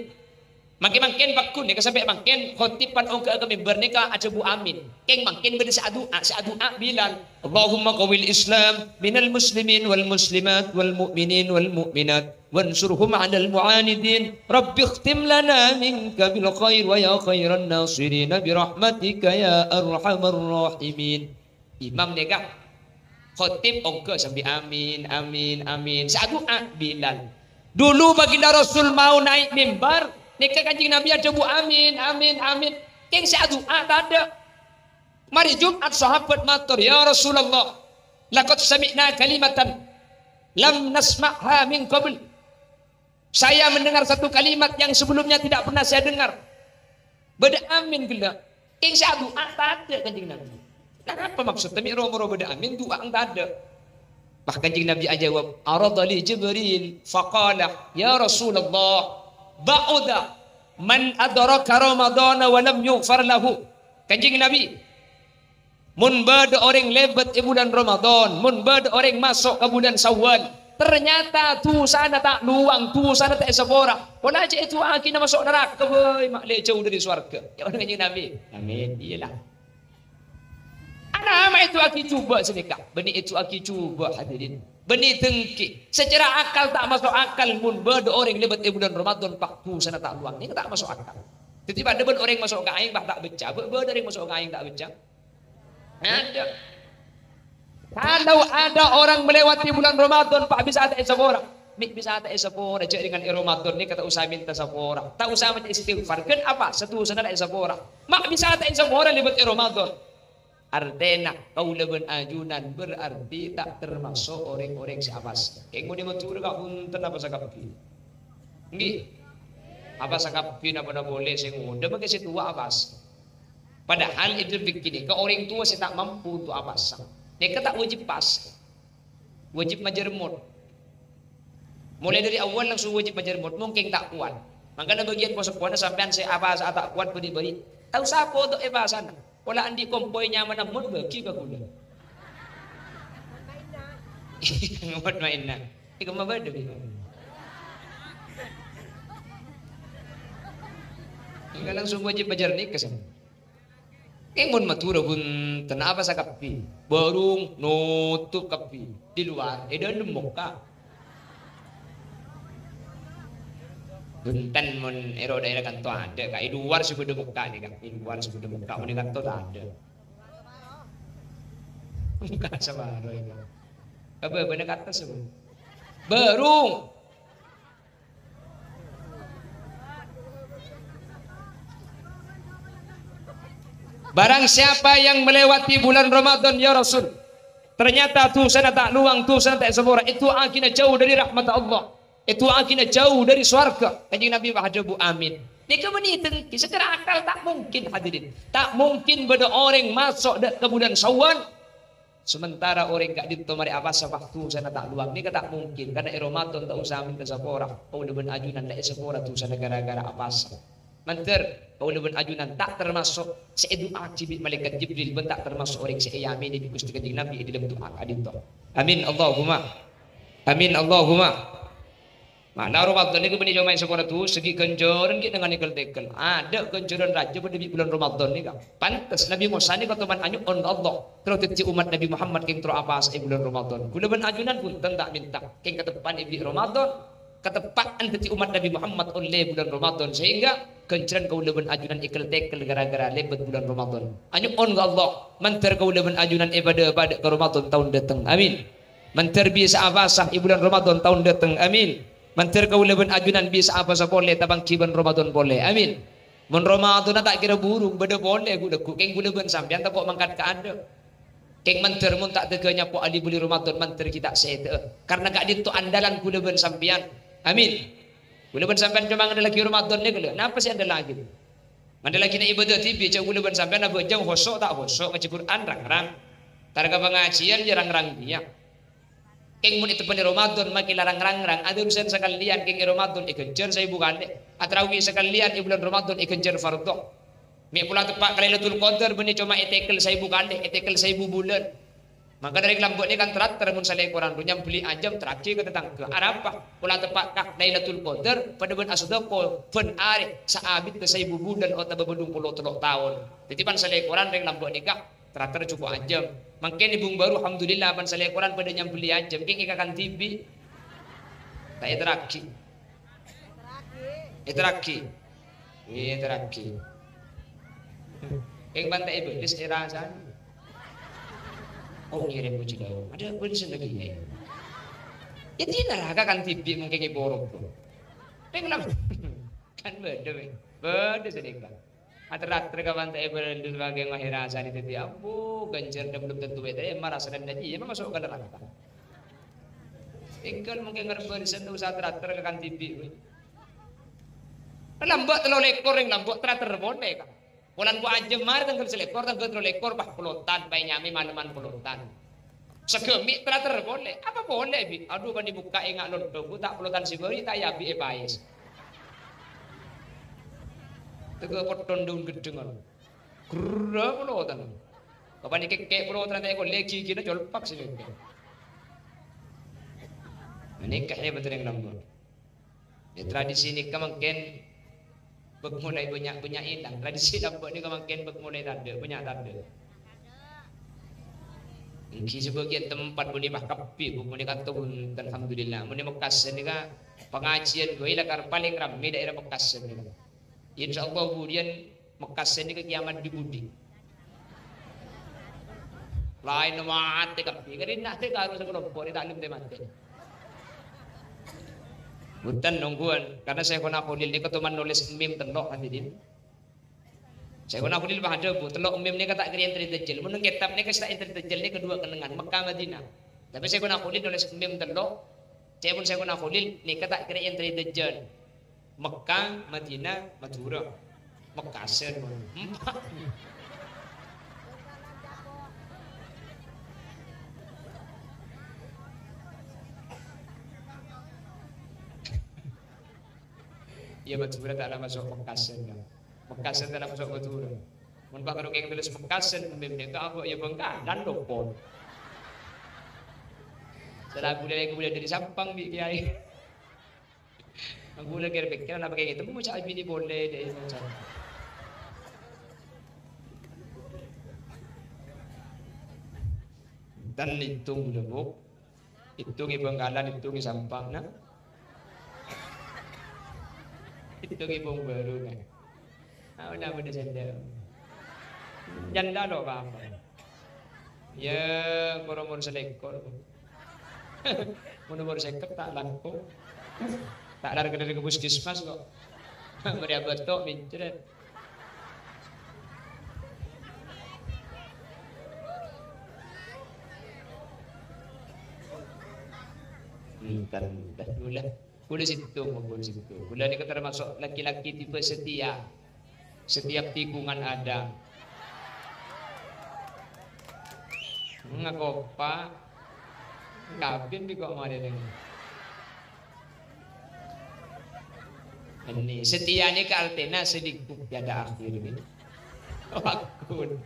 Mangkèn-mangkèn pagghun nèka sampè' mangkèn, khotib pan ongghâ'â ka mimbar nèka adhâbu amin. Kèng mangkèn bâdâ sè adu'a, sè adu'a Bilal. "Allahumma qawwil Islam minal muslimin wal muslimat wal mu'minin wal mu'minat. Wansurhum 'alal mu'anidin. Rabbi khtim lana minka bil khair wa ya khairan nasirina bi rahmatika ya arhamar rahimin." Imam nèka, khotib ongghâ sambi amin, amin, amin. Sè adu'a Bilal. Dulu baginda Rasul mau naik mimbar, Èka Kanjeng Nabi adhâbu, "Amin, amin, amin." Kèng sè adu'a tadâ'. Marè Jum'at sahabat mator, "Ya Rasulullah, laqad sami'na kalimatan lam nasma'ha min qabl." Saya mendengar satu kalimat yang sebelumnya tidak pernah saya dengar. Bâdâ amin ghellâ'. Kèng sè adu'a tadâ' Kanjeng Nabi. Lah, napa maksodda mè' ro-moro bâdâ amin, du'a tadâ'? Pas Kanjeng Nabi ajâwâb, "Arada li Jibril, faqala, 'Ya Rasulullah, ba'uda man adraka Ramadana wa lam yughfar lahu.'" Kanjeng Nabi, "Mon bâdâ orèng lèbât è bulân Ramadan, mon bâdâ orèng maso' ka bulân Syawal, ternyata dusana ta' lowang, dusana ta' èsapora, pola jhâ' èdu'aaghi maso' naraka bhâi, ma' lè jâu dâri sowarghâ." Ca'na Kanjeng Nabi, "Amin." Iyâ, la. Ana ma' èdu'aaghi jhubâ' sanèka, bânnè èdu'aaghi jhubâ', hadirin. Bânnè dengki, secara akal ta' maso' akal, mon bâdâ orèng lèbât è bulân Ramadan, pas dusana ta' lowang. Nèka ta' maso' akal. Dhâddhi padâ bân orèng maso' ka aèng, pas ta' beccè'. Bâ-, bâdâ orèng maso' ka aèng ta' beccè'? Ada. Kalau ada orang melewati bulan Ramadan, pas bisa ta' èsapora. Mè' bisa ta' èsapora, jhâ' rèng è Ramadan nèka ta' osa mènta sapora. Ta' osa maca istighfar. Ghân apa? Dusana ta' èsapora. Ma' bisa ta' èsapora lèbât è Ramadan. Artèna, kaulâ bân ajunan berarti ta' termaso' orèng-orèng sè apasa. Kèng mon è Madhurâ, ka bhunten, apasa kabbhi. Ènggi. Apasa kabbhi, napa-napa polè sè ngodâ, mangkè sè towa apasa. Padahal è dâlem fikih nèka orèng towa sè ta' mampu untuk apasa. Nèka ta' wajib pasa. Wajib majâr mot. Molaè dâri awwal langsung wajib majâr mot, mungkin ta' kowat. Mangkana bâgiyân po-seppowanna sampèyan sè apasa ta' kowat bâri'-bâri'. Ta' osa poto è pasana. Pola andi' kompoy nyamana mot bâgi ka kaulâ. Mot mainna. È kemma bâdâ, bi. Enggak langsung wajib majâr nèka, sè. Kèng mon Madhurâ bhunten, apasa kabbhi. Bârung notop kabbhi. Di luar, è dâlem mokka'. Bhunten mon è ro daerah kanto adâ', Ka'. È luar sè bâdâ mokka' nèka, Ka'. È luar sè bâdâ mokka' mon è kanto ta' adâ'. Mokka' sabârâ, Ka'. Ka bâbâna ka attas, Ka'. Bârung. Barang siapa yang melewati bulan Ramadan, ya Rasul, ternyata dusana ta' lowang, dusana ta' èsapora, èdu'aaghina jhâu dâri rahmat Allah, èdu'aaghina jhâu dâri sowarghâ. Kanjeng Nabi pas adhâbu, "Amin." Nèka bânnè dengki, secara akal ta' mungkin, hadirin. Ta' mungkin bâdâ orèng maso' dâ' ka bulan Syawal, Sementara orèng ka'dinto marè apasa, pas dusana ta' lowang. Nèka ta' mungkin, karna è Ramadan ta' osa mènta sapora. Kaulâ bân ajunan la èsapora dusana ghârâ-ghârâ apasa. Mandhâr, kaulâ bân ajunan ta' termaso' sè èdu'aaghi bi' Malaèkat Jibril, bân ta' termaso' orèng sè èyamènè bi' Ghustè Kanjeng Nabi è dâlem du'a ka'dinto. Amin, Allahumma. Amin, Allahumma. Ma'na Ramadan nèka bânnè coma èsapora dusana, ghi' ghânjhârân ghi' nèngan èkel-tèkel. Adâ' ghânjhârân rajâ padâ bi' bulân Ramadan nèka. Pantes Nabi Musa nèka toman anyo'on ka Allah, terro dhâddhi ommat Nabi Muhammad kèng terro apasa è bulân Ramadan. Kaulâ bân ajunan bhunten ta' mènta, kèng kateppa'an èbâghi Ramadan, kateppa'an dhâddhi ommat Nabi Muhammad ollè bulân Ramadan, sehingga ghânjhârân kaulâ bân ajunan èkel-tèkel ghârâ-ghârâ lèbât bulân Ramadan. Anyo'on ka Allah, mandhâr kaulâ bân ajunan èpadâ-padâ ka Ramadan taon dâteng. Amin. Mandhâr bisa'a apasa è bulân Ramadan taon dâteng. Amin. Mandhâr kaulâ bân ajunan bisa'a apasa polè tapangghi bân Ramadan polè. Amin. Mon Ramadanna ta' kèra burung, bâdâ polè ghu-lagghu', kèng kaulâ bân sampèyan tako' mangkat ka adâ'. Kèng mandhâr mon ta' dâgâ nyapo ali-buli Ramadan, mandhâr ghi' ta' sèdhâ'â. Karna ka'dinto andalan kaulâ bân sampèyan. Amin. Kaulâ bân sampèyan coma ngandellaghi Ramadan nèka, lho. Napa sè èandellaghi? Ngandellaghi na' ibâdâ dhibi', jhâ' kaulâ bân sampèyan abhâjâng, hoso' ta' hoso', ngajhi Qur'an rang-rang. Tar ka pangajiyân, ya rang-rang kèya. Kèng mon èteppa'è Ramadan, makè la rang-rang-rang, adârusan sakalèyan, kèng è Ramadan èghânjhâr saèbu kalè. Atarawi sakalèyan è bulân Ramadan èghânjhâr fardhu. Mè' pola teppa' ka Lailatul Qadar, bânnè coma ètèkel saèbu kalè, ètèkel saèbu bulân. Mangkana rèng lambâ' nèka kan traktir mon salèkoran, ro nyambelli ajâm, terraghi ka tatangghâ. Arapa? Pola teppa' ka Lailatul Qadar, padâ bân asadâko bân arè saabiddhâ saèbu bulân otabâ bâllung polo tello' taon. Dhâddhi pan salèkoran rèng lambâ' nèka traktir jhuko' ajâm. Mangkèn è Bung Baru, alhamdulillah, pan salèkoran padâ nyambelli ajâm. Kèng è kakan dhibi'. Ta' èterraghi. Èterraghi. Èterraghi. Kèng bân ta' èbâlis èrasana. Oh, ngèrèm puji dâ'. Adâ' bâlisan lagi, ya. Dhâddhi naraka kan dhibi' mangkèn èporop. Rèng lam-, Kan bâdâ, bâdâ sanèka. Ater-ater ka pantè bâllu' bâgiyân mahèra sani dhâddhi, ambu, ghânjhârânna belum tentu ètarèma, rassana jiyâ maso' ka naraka. Engghâl mungkin ngarep barisan ta' usa ater-ater ka kan dhibi', wè. Lambâ' tello lèkor rèng lambâ' ter-ater polè, Ka'. Polana engko' ajâm marè tangghâl salèkor, tangghâl tello lèkor, pas polotan, pas nyamè maleman polotan. Saghâmè' ter-ater polè. Apa polè, Bi'? Adhu, bânnè bukka' enga' londhung, ghu ta' polotan sè bâri', ta' èabi'è paès. Tegghâ' potthon daun ghâddhâng, anu. Grrâ polotan. Bapa'na kèkkè' polotan, ta' èkollè, ghighina colpak sè kèkkè'. Nèka hebat rèng lambâ'. Ya, tradisi nèka mangkèn bâk molaè bânnya'-bânnya' èlang. Tradisi lambâ' nèka mangkèn bâk molaè tadâ', bânnya' tadâ'. Èngghi sabâgiyân tempat bânnè pas kabbhi, Bu, bânnè kanto bhunten, alhamdulillah. Bânnè Mekkasân nèka pangajiyân ghâbây lakar palèng rammè daerah Mekkasân nèka. Insyaallah budiyân Mekkasân nèka kiyamat dhi-budhi. Laèn matè kabbhi. Kadi na' tè karo sakalompo' rè ta'lim tè matè. Bhunten nongghuwân, karna Syaikhona Kholil nèka toman nolès mim tello', hadirin. Syaikhona Kholil pas adhâbu, tello' mim nèka ta' kèra èntarè dajjal. Mon neng kètab nèka sè ta' èntarè dajjal nèka duwâ' kennengngan, Mekkah, Madinah. Tapè Syaikhona Kholil nolès mim tello', ca'èpon Syaikhona Kholil nèka ta' kèra èntarè dajjal. Mekkah, Madinah, Madhurâ. Mekkasân, mon. Empa'. Iyâ, Madhurâ ta' la maso' Mekkasân, ya. Mekkasân ta' la maso' Madhurâ. Mon pas karo kèng tulis Mekkasân, mim nèka apa, ya, Bangkalan, lho, pon. Sala bulâ, bulâ dâri Sampang, bi' kiyaè. Aku lagi kepikiran apa kayak gitu, mau cak bini boleh deh, mau cak. Dan itu udah, Bu. Itu ngi Bangkalan, itu ngi Sampang, nah. Itu ngi Bung Baru, nah. Ah, udah, udah janda. Janda lo apa-apa. Ya, umur-umur selekor. Mun umur seket ta' langkong. Ta' lari ka puskesmas kok. Meriah betok, mincret. Hmm, kan, dah, udah. Kulâ sèttong, kulâ sèttong. Kulâ nèka termasuk laki-laki tipe setia. Setiap tikungan ada. Ngakopa. Kabin bi' kok marè neng. Ini setia nèka artèna selingkuh tiada akhir ini. Wakun.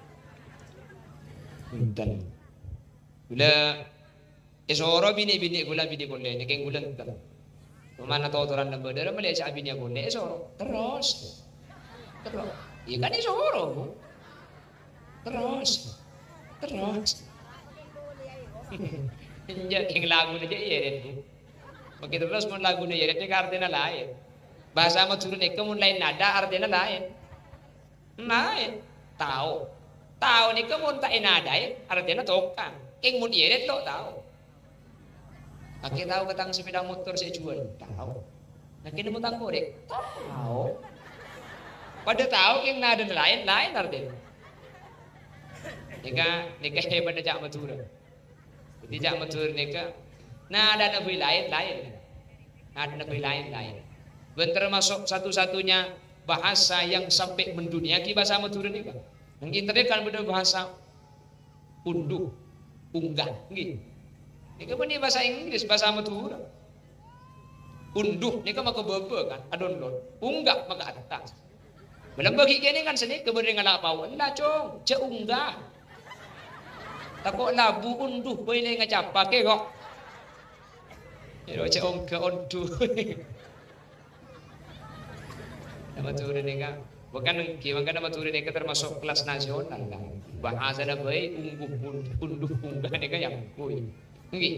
Bhunten. Kulâ Èsoro binè-binè kulâ binè polè, nèkèng kulâ enten. Pamana totoran nembâ dârâ mèlè sè abinèya polè, èsoro. Terros. Terros. Iyâ kan èsoro, Bu. Terros. Terros. Enjâ' kèng laguna jâ' iyâ, Bu. Makkè terros mon laguna iyâ, nèka artèna laèn. Bhâsa Madhurâ nèka mon laèn nada, artèna laèn. Laèn. Tao. Tao nèka mon ta' ènadaè, artèna tokang. Kèng mon iyâ rèt lo' tao. Kakè tao ka tang sepeda motor sè èjhuwâl? Tao. Kakè nemmo tang korèk? Tao. Padâ tao kèng nadâna laèn, laèn artèna. Nèka, nèka hebatnya ca'na Madhurâ. Dhâddhi, ca'na Madhurâ nèka, nadâna bhâi laèn-laèn. Nadâna bhâi laèn-laèn. Bân termasuk satu-satunya bahasa yang sampai mendunia ki bhâsa Madhurâ nèka. Neng internet kan bâdâ bhâsa unduh, unggah, ngghi. Nèka bânnè bhâsa Inggris, bhâsa Madhurâ. Unduh nèka maka bâbâ kan, adonlon. Unggah maka attas. Malem bâgi kènè kan sanèka bâdâ ngala' pao. Ella, Cong, jhâ' unggah. Tako' labu unduh bhâi lè ngacapa kè kok. Ero jhâ' unggah unduh. Nama Madhurâ nèka. Bukan ngghi, mangkana Madhurâ nèka termasuk kelas nasional, kan. Bhâsana bhâi unduh, unduh unggah nèka yang kui. Ngghi.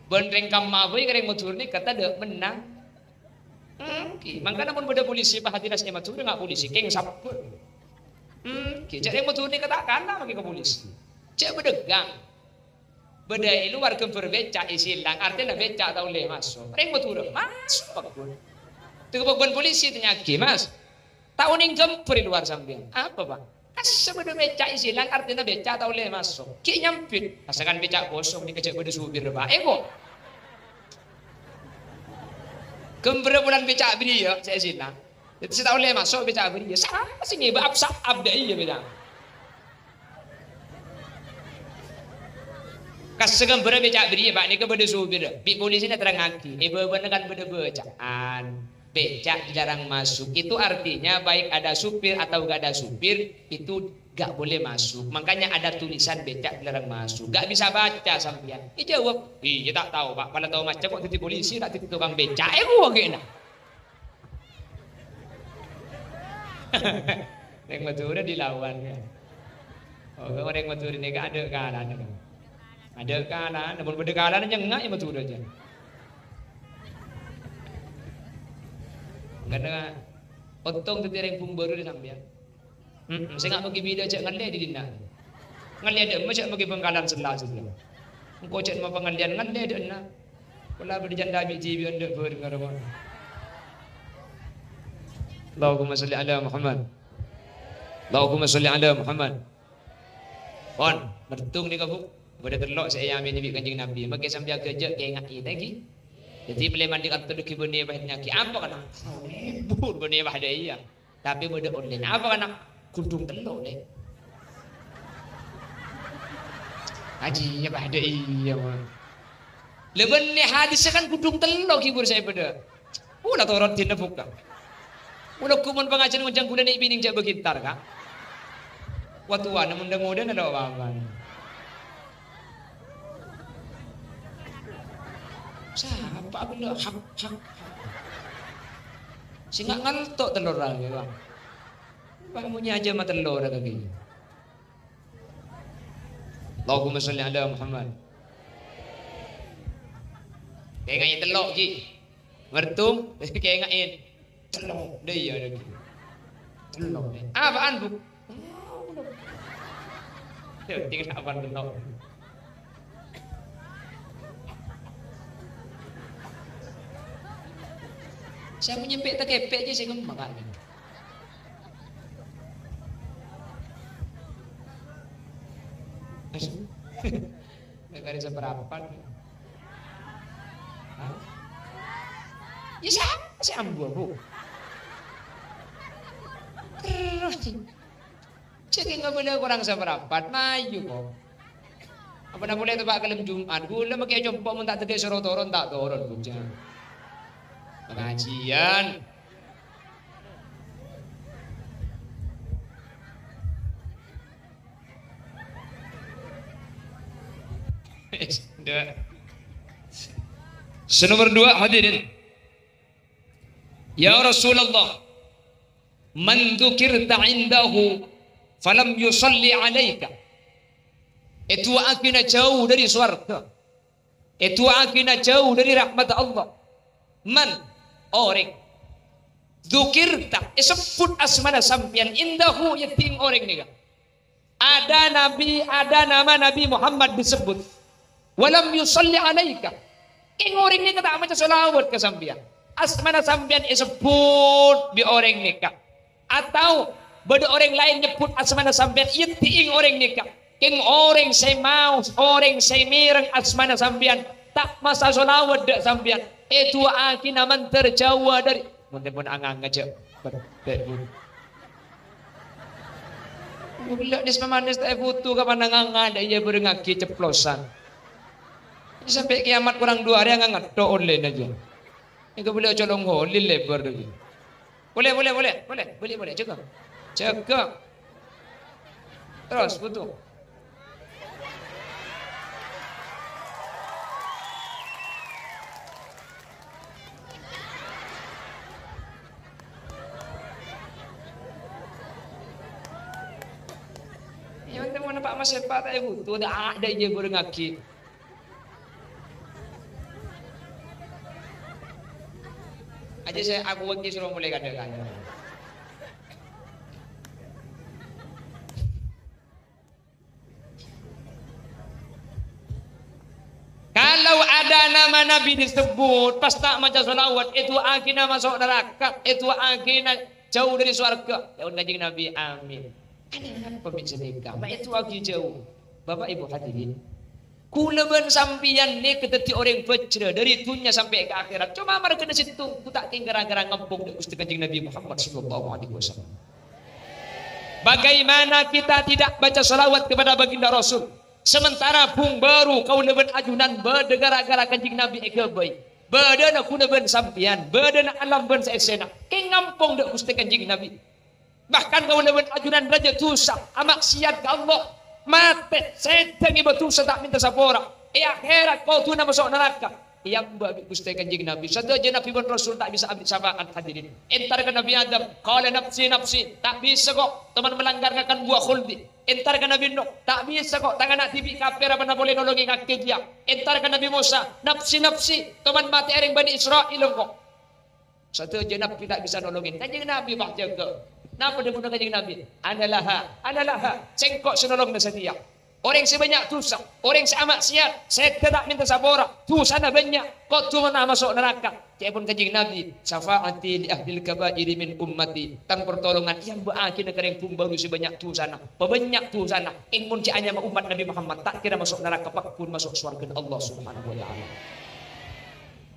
Bân rèng kamma bhâi ka rèng Madhurâ nèka tadâ' mennang. Hmm, ghi. Mangkana mon bâdâ polisi pahadina sè Madhurâ nga' polisi, kèng sabbhâr. Hmm, ghi. Jhâ' rèng Madhurâ nèka ta' kana makkè ka polisi. Jhâ' bâdâ gang. Bâdâ è lowar ghâmbhâr bèca' èsilang, artèna bèca' ta' ollè maso'. Rèng Madhurâ maso' paggun. Ḍâ' ka bân polisi, tanya'aghi, "Mas, ta' onèng ghâmbhâr è lowar sampèyan?" "Apa, Pak?" "Kassa' bâḍâ beca' èsèlang, artèna beca' ta' ollè maso'." Ghi' nyambit, "Kassa' kan beca' kosong, nèka jhâ' bâḍâ sopir, Pak." Èko. Ghâmbhârrâ polana beca' bâriyâ sè èsèlang. Dhâddhi sè ta' ollè maso' beca' bâriyâ. Sapa sè ngèbâ, ap-sa'ap ḍâ' iyâ beca'. Kassa' ghâmbhârrâ beca' bâriyâ, Pak, nèka bâḍâ sopir. Bi' polisina terrangaghi. È bâbâna kan bâḍâ bâca'an. Beca' dilarang masuk. Itu artinya baik ada supir atau gak ada supir, itu gak boleh masuk. Makanya ada tulisan beca' dilarang masuk. Gak bisa baca sampèyan. Èjâwâb, "Iyâ, ta' tao, Pak. Pala tao maca kok dhâddhi polisi, ta' dhâddhi tokang beca'." Èko ghi' na. Rèng Madhurâ dilawan, ya. Oh, kok rèng Madhurâ nèka aḍâ' kalana, kan? Aḍâ' kalana, mon bâḍâ kalana nyengnga' è Madhurâ jâ. Karena ontong dhâddhi rèng Bhumbâru ḍâ' sampèyan. Mm-mm, sènga' maghi bhidhâ jhâ' ngallè ḍi' ḍinna'. Ngallè ḍâ' emma jhâ' maghi Bhângkalan sella-sella. Engko' jhâ' ma pangallèyan ngallè ḍâ' enna'. Pola bâḍâ jhâ' ḍâbi' dhibi' enḍâ' bhâreng karo mon. Allahumma shalli ala Muhammad. Allahumma shalli ala Muhammad. Pon, mertung nèka, Bu. Bâḍâ tello' sè èyamènè bi' Kanjeng Nabi. Makè sampèyan ghâjâ' kènga'è, ta' ghi. Dhâddhi, polè manḍi' kanto ḍâggi' bânnè bâhitna ghi. Apa kana? Bur bânnè bâhitna iyâ. Tapè bâḍâ ollèna. Apa kana? Ghundhung tello', Lè'. Ajiyâ bâḍâ iyâ, mon. Lha bânnè hadissa kan ghundhung tello' ghibur sè bâḍâ. Pola torot dinna bukka'. Pola gumon pangajiyân ngonjhâng ghulâ nè' binèng jhâ' bâgintar, Ka'. Wa towana mon ḍâ-ngoḍâna lo' bâbâna. Sapa aku lo' hak, hak, hak. Sènga' ngalto' tello' ra, ya, Bang. Bang, monyè ajâ ma tello' ra kaghi. Allahumma shalli ala Muhammad. Kènga'è tello', ghi. Mertung, kènga'è. Tello'. Ḍâ iyâ, ḍâ ghi. Tello'. Apaan, Bu? Ya, tinggal apaan tello'. Sè monyè empè' takèpè' jâ sè ngemma, Ka'. Ghâ' karè saparapat. Hah? Ya, sapa sè ambu, Bu? Terros. Jhâ' kèng abâlâ korang saparapat, mayu, kok. Apa na polè teppa' kalem Jum'at, ghulâ makè compo' mon ta' dhâddhi soro toron, ta' toron, bujâ. Pangajiyân. Sè nomor dua, hadirin. Ya Rasulullah, "Man dzukirta indahu falam yusalli alaika." Èdu'aaghi na jhâu ḍâri sowarghâ. Èdu'aaghi na jhâu ḍâri rahmat Allah. Man, orèng. Dzukirta, èsebbhut asmana sampèyan, indahu, è ḍing orèng nèka. Ada Nabi, ada nama Nabi Muhammad disebut. Walam yusalli alaika. Kèng orèng nèka ta' maca shalawat ka sampèyan. Asmana sampèyan èsebbhut bi' orèng nèka. Atau bâḍâ orèng laèn nyebbhut asmana sampèyan, è ḍing orèng nèka. Kèng orèng sè maos, orèng sè mèreng asmana sampèyan, ta' maca shalawat ḍâ' sampèyan. Èdu'aaghi na mandhâr jhâuwâ ḍâri. Mon tempon anganga jhâ' pettè', Bu. Ghulâ nis mamanès ta' èbuto ka pananganga, ḍâ' iyâ bârengngaghi ceplosan. Sampè' kèyamat korang ḍu arè anganga tho ollèna jâ. Èngghâ bâli ocolong holil lèbâr ḍâggi'. Polè, polè, polè, polè, bâli polè, jâgâ. Jâgâ. Terros, buto. Iyâ, enten mon Pak Mas Epa ta' èbuto, ta' ada iyâ bârengngaghi. Aja saya aku wakil suruh mulai kada-kada. Kalau Kalau ada nama Nabi disebut, pas ta' maca shalawat, èdu'aaghi na maso' naraka, èdu'aaghi na jhâu dhâri sowarghâ. Ca'èpon Kanjeng Nabi, "Amin." Anapa bi' sanèka? Ma' èdu'aaghi jhâu. Bapak Ibu hadirin, kaulâ bân sampèyan nèka dhâddhi orèng bhâjhrâ dhâri dhunnya sampè' ka akhèrat. Coma marghâna sèttong, ghu ta' kèng ghârâ-ghârâ ngampong dâ' Ghustè Kanjeng Nabi Muhammad sallallahu alaihi wasallam. Bagaimana kita tidak baca shalawat kepada baginda Rasul? Sementara bhung bhâru kaulâ bân ajunan bâdâ ghârâ-ghârâ Kanjeng Nabi èghâbây. Bâdâna kaulâ bân sampèyan, bâdâna alam bân saèssèna, kèng ngampong dâ' Ghustè Kanjeng Nabi. Bahkan kaulâ bân ajunan rajâ dhusa, amaksiat ka Allah, matè, sèdhâ ngèbâ dhusa ta' mènta sapora. È akhèrat kodhuna maso' naraka. Èambâ' bi' Ghustè Kanjeng Nabi. Sadhâjâ Nabi bân Rasul ta' bisa abit syafaat, hadirin. Entar ka Nabi Adam, qala, "Nafsi, nafsi." Ta' bisa, ko', toman melanggar ngakan buah khuldi. Entar ka Nabi Nuh, ta' bisa, ko', tang ana' dhibi' kapèr apana polè nolongè kakè kèya. Entar ka Nabi Musa, "Nafsi, nafsi." Toman matè'è orèng Bani Israil, ko'. Sadhâjâ nabbhi ta' bisa nolongè. Kanjeng Nabi pas jâgâ. Napa dhâbuna Kanjeng Nabi? "Ana laha, ana laha." Sèngko' sè nolongana satèya. Orèng sè bânnya' dhusa, orèng sè amaksiat, sèdhâ ta' mènta sapora, dhusana bânnya', kodhuna maso' naraka. Ca'èpon Kanjeng Nabi, "Syafa'ati li ahlil kaba'iri min ummati." Tang partolongan èambâ'âghina ka rèng bhung bhâru sè bânnya' dhusana, pabânnya' dhusana. Kèng mon cè' anyama ommat Nabi Muhammad, ta' kèra maso' naraka, pagghun maso' sowarghâna Allah Subhanahu wa Ta'ala.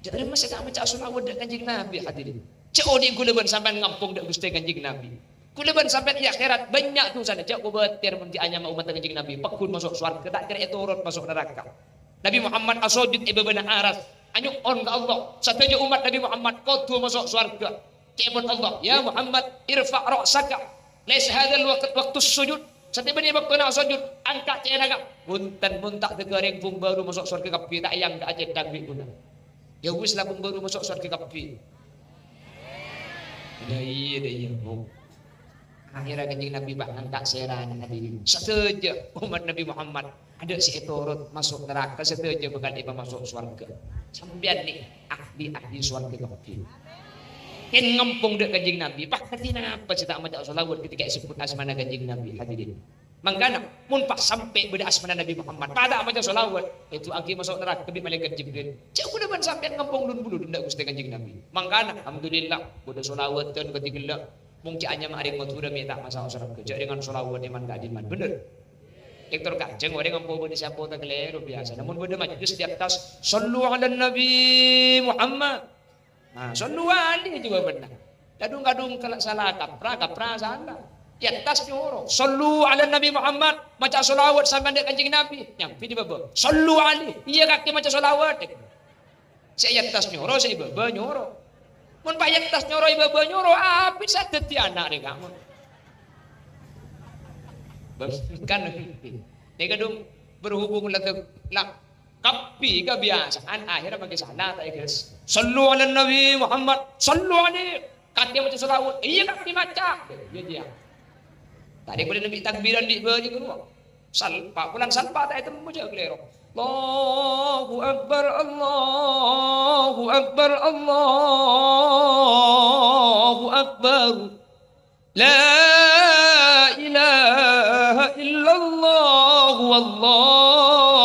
Jâ' rèng masa ta' maca shalawat dâ' Kanjeng Nabi, hadirin. Jâ' odi' kaulâ bân sampèyan ngampong dâ' Ghustè Kanjeng Nabi. Kaulâ bân sampèyan è akhèrat bânnya' dhusana, jâ' kobâtèr mon cè' anyama ommat Kanjeng Nabi, pagghun maso' sowarghâ, ta' kèra ètorot maso' naraka. Nabi Muhammad asojud è bâbâna aras, anyo'on ka Allah, sadhâjâ ommat Nabi Muhammad kodhu maso' sowarghâ. Ca'èpon Allah, "Ya Muhammad, irfa' ra'saka. Laisa hadzal waqt waqtus sujud." Satèbâna bâktona asojud, angka' cènanga. Bhunten, mon ta' dâgâ rèng bhung bhâru maso' sowarghâ kabbhi, ta' èangka'a cèthang bi' ghuna. Ya wis, la bhung bhâru maso' sowarghâ kabbhi. Dâ' iyâ, dâ' iyâ, Bu. Akhèrra Kanjeng Nabi pas ngangka' sèrana, hadirin. Sadhâjâ ommat Nabi Muhammad, adâ' sè ètorot maso' naraka, sadhâjâ bhâkal èpamaso' sowarghâ. Sampèyan nè' ahli-ahli sowarghâ kabbhi. Kèng ngampong dâ' Kanjeng Nabi, pas kadhi napa sè ta' maca shalawat ketika èsebbhut asmana Kanjeng Nabi, hadirin. Mangkana, mon pas sampè' bâdâ asmana Nabi Muhammad, pas ta' maca shalawat, èdu'aaghi maso' naraka bi' Malaèkat Jibril. Jâ' kaulâ bân sampèyan ngampong lun-bulun dâ' Ghustè Kanjeng Nabi. Mangkana, alhamdulillah, bâdâ shalawatan kadhi ghellâ'. Mon cè' anyama orèng Madhurâ mè' ta' maso' sowarghâ. Jâ' rèng shalawat è man ka'dimman. Bhender? Èktor kajâng orèng ampo bâdâ sè apo ta' kalèro biyasana. Mon bâdâ majlis di attas, "Shallu 'alan Nabi Muhammad." Nah, "Shallu 'alaihi" jâwâbânna. Kadhung-kadhung kala sala kaprah, kaprah sala. È attas nyoro, "Shallu 'alan Nabi Muhammad." Maca shalawat sampèyan dâ' Kanjeng Nabi. Nyambi di bâbâ, "Shallu 'alaihi." Iyâ, kakè maca shalawat. Sè è attas nyoro, sè è bâbâ nyoro. Mon pas è attas nyoro, è bâbâ nyoro, abit sè dhâddhi ana' rè, kamu. Kan, nè kadhung berhubung la, la kabbhi kabiyasaan, akhèrra maskè sala, ta' èghâs. "Shallu 'alan Nabi Muhammad, shallu 'alaihi." Kakè maca shalawat, iyâ, kakè maca. Iyâ, iyâ. Tadâ' polè nabi takbiran di bâri' ghâruwa. Salpa', polana salpa' ta' ètemmo jâ' kalèro. Allahu Akbar, Allahu Akbar, Allahu Akbar. La ilaha illallah, wallahu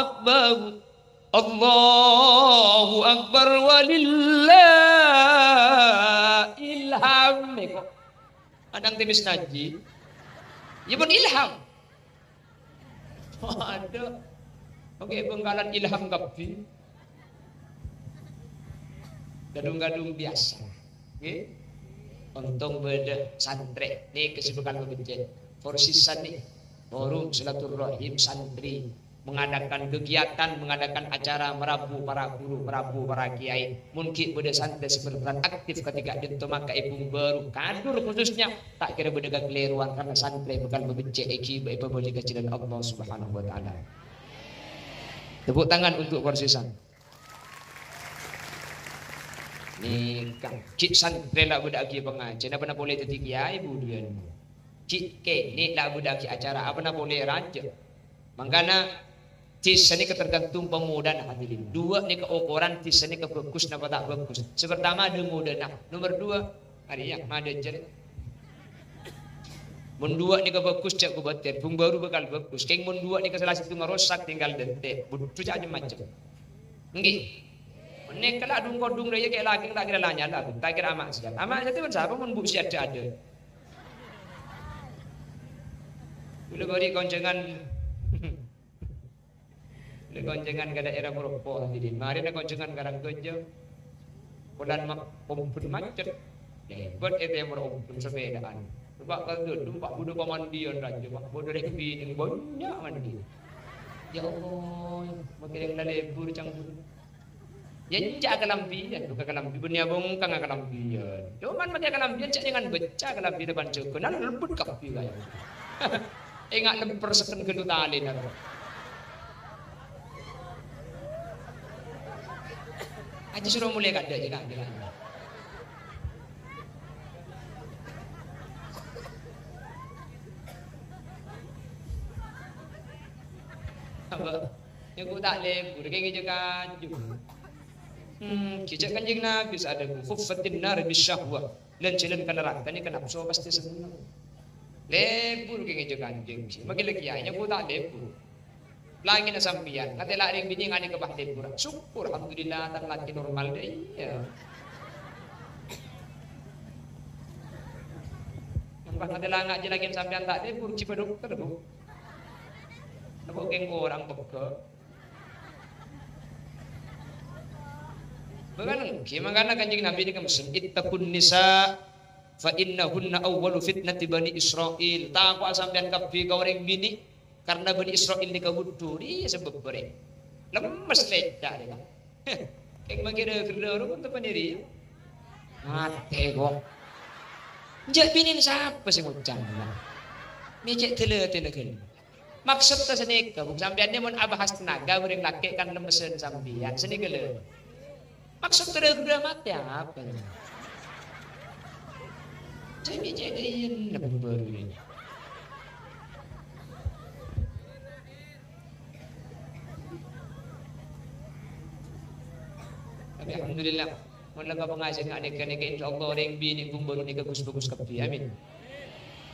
akbar. Allahu Akbar walillahil hamd. Kadhâng tèmès najhi. Iyâ, pon ilham. Waduh. Oke, Bangkalan ilham kabbhi. Kadhung-kadhung biyasa. Ngghi. Ontong bâdâ santrè. Nè kesibukan mabhâjjhi. Porsèsan nè. Forum silaturahim santri. Mengadakan kegiatan, mengadakan acara merabu para guru, merabu para kiai. Mon ghi' bâdâ santrè sè berperan aktif ketika dhinto maka è bhung bhâru, kadur khususnya, ta' kèra bâdâ kakalèrowan karena santrè bhâkal mabhâjjhi èghibâ èpabâli ka jhâlân Allah Subhanahu wa Ta'ala. Tepuk tangan untuk Porsèsan. Nèka, ghi' santrè la bâdâ'âghi pangajiân, apa na polè dhâddhi kiai budiyân. Ghi' kènè' la bâdâ'âghi acara, apa na polè rajâ. Mangkana, dhisa nèka tergantung pamodhâna, hadirin. Duwâ' nèka okoran dhisa nèka bhâghus napa ta' bhâghus. Sè partama, adâ' modhâna. Nomer duwâ', arèya, madhâjâr. Mon duwâ' nèka bhâghus, jhâ' kobâtèr, bung bhâru bhâkal bhâghus. Kèng mon duwâ' nèka sala sèttong rosak, tinggal dântè', budhu ca'na macem. Ènggi. Nèka la dhung-kodhung rèya kè' lakè' ta' kèra la nyala, ta' kèra ma'siyat. Ama'siyat mon sapa mon bu' sè adâ-adâ. Kaulâ bâri' konjhângan. Lè konjhângan ka daerah Moropo, hadirin. Marèna konjhângan ka Rangghâjâ. Polana ma-, ombhun macet. Lèbât è tèmor ombhun sapèdaan. Numpa' kandhâ, numpa' bâdâ pamandiyan rajâ, Pak. Bâdâ rèng binè bânnya' mandi. Ya Allah, makè rèng la lebur cangghul. Ya, enjâ' akalambhiyân, buka kalambhi, bânnè abhungkang akalambhiyân. Cuman makè akalambhiyân, cè' dengan becca akalambhiyân pan jâgâ, nan lebbut kabbhi kaya. Enga' lemper seken ghâllu talèna. Aji soro molè kadâ', jâ', Kak, jâ'. Apa? Nyebbhu ta' lebur, kèng ngèjâ kanjeng. Hmm, jhâ' Kanjeng Nabi sè adhâbu, "Huffatin nar bisyahwah." Lan-jhâlân ka naraka nèka napso pastè senneng. Lebur kèng ngèjâ kanjeng. Makè la kèyaè nyebbhu ta' lebur. Lakèna sampèyan, ngatèla' rèng binè' nganè kebah lebur. Syukur, alhamdulillah, tan lakè normal dâ' iyâ. Nembah ngatèla' ngajhi lakèna sampèyan ta' lebur, jhâ' dokter, Bu. Napa kèng korang pegghâ'? Bukan, ghi mangkana Kanjeng Nabi nèka mesen, "Ittaqun nisa, fa innahunna awwalu fitnati Bani Israil." Tako'a sampèyan kabbhi ka orèng binè', karna Bani Israil nèka budhu. Iyâ sabâb orèng. Lemmes lècca' rèya. Kèng makè ra-ghârâ ro pon teppa'na rèya. Matè kok. Jâ' binèna sapa sè ngoca'? Mè' cè' dâlâtèna ghân. Maksodda sanèka, Bu, sampèyan nè mon abahas tenaga orèng lakè' kan lemmessen sampèyan. Sanèka lho. Maksodda ra-ghârâ matè apa? Jâ' mè' cè' dâ' iyâ, lebur. Tapè alhamdulillah, mon la ka pangajiân nèka, nèka, insyaallah rèng binè' bung bhuru nèka ghus-bhâghus kabbhi. Amin.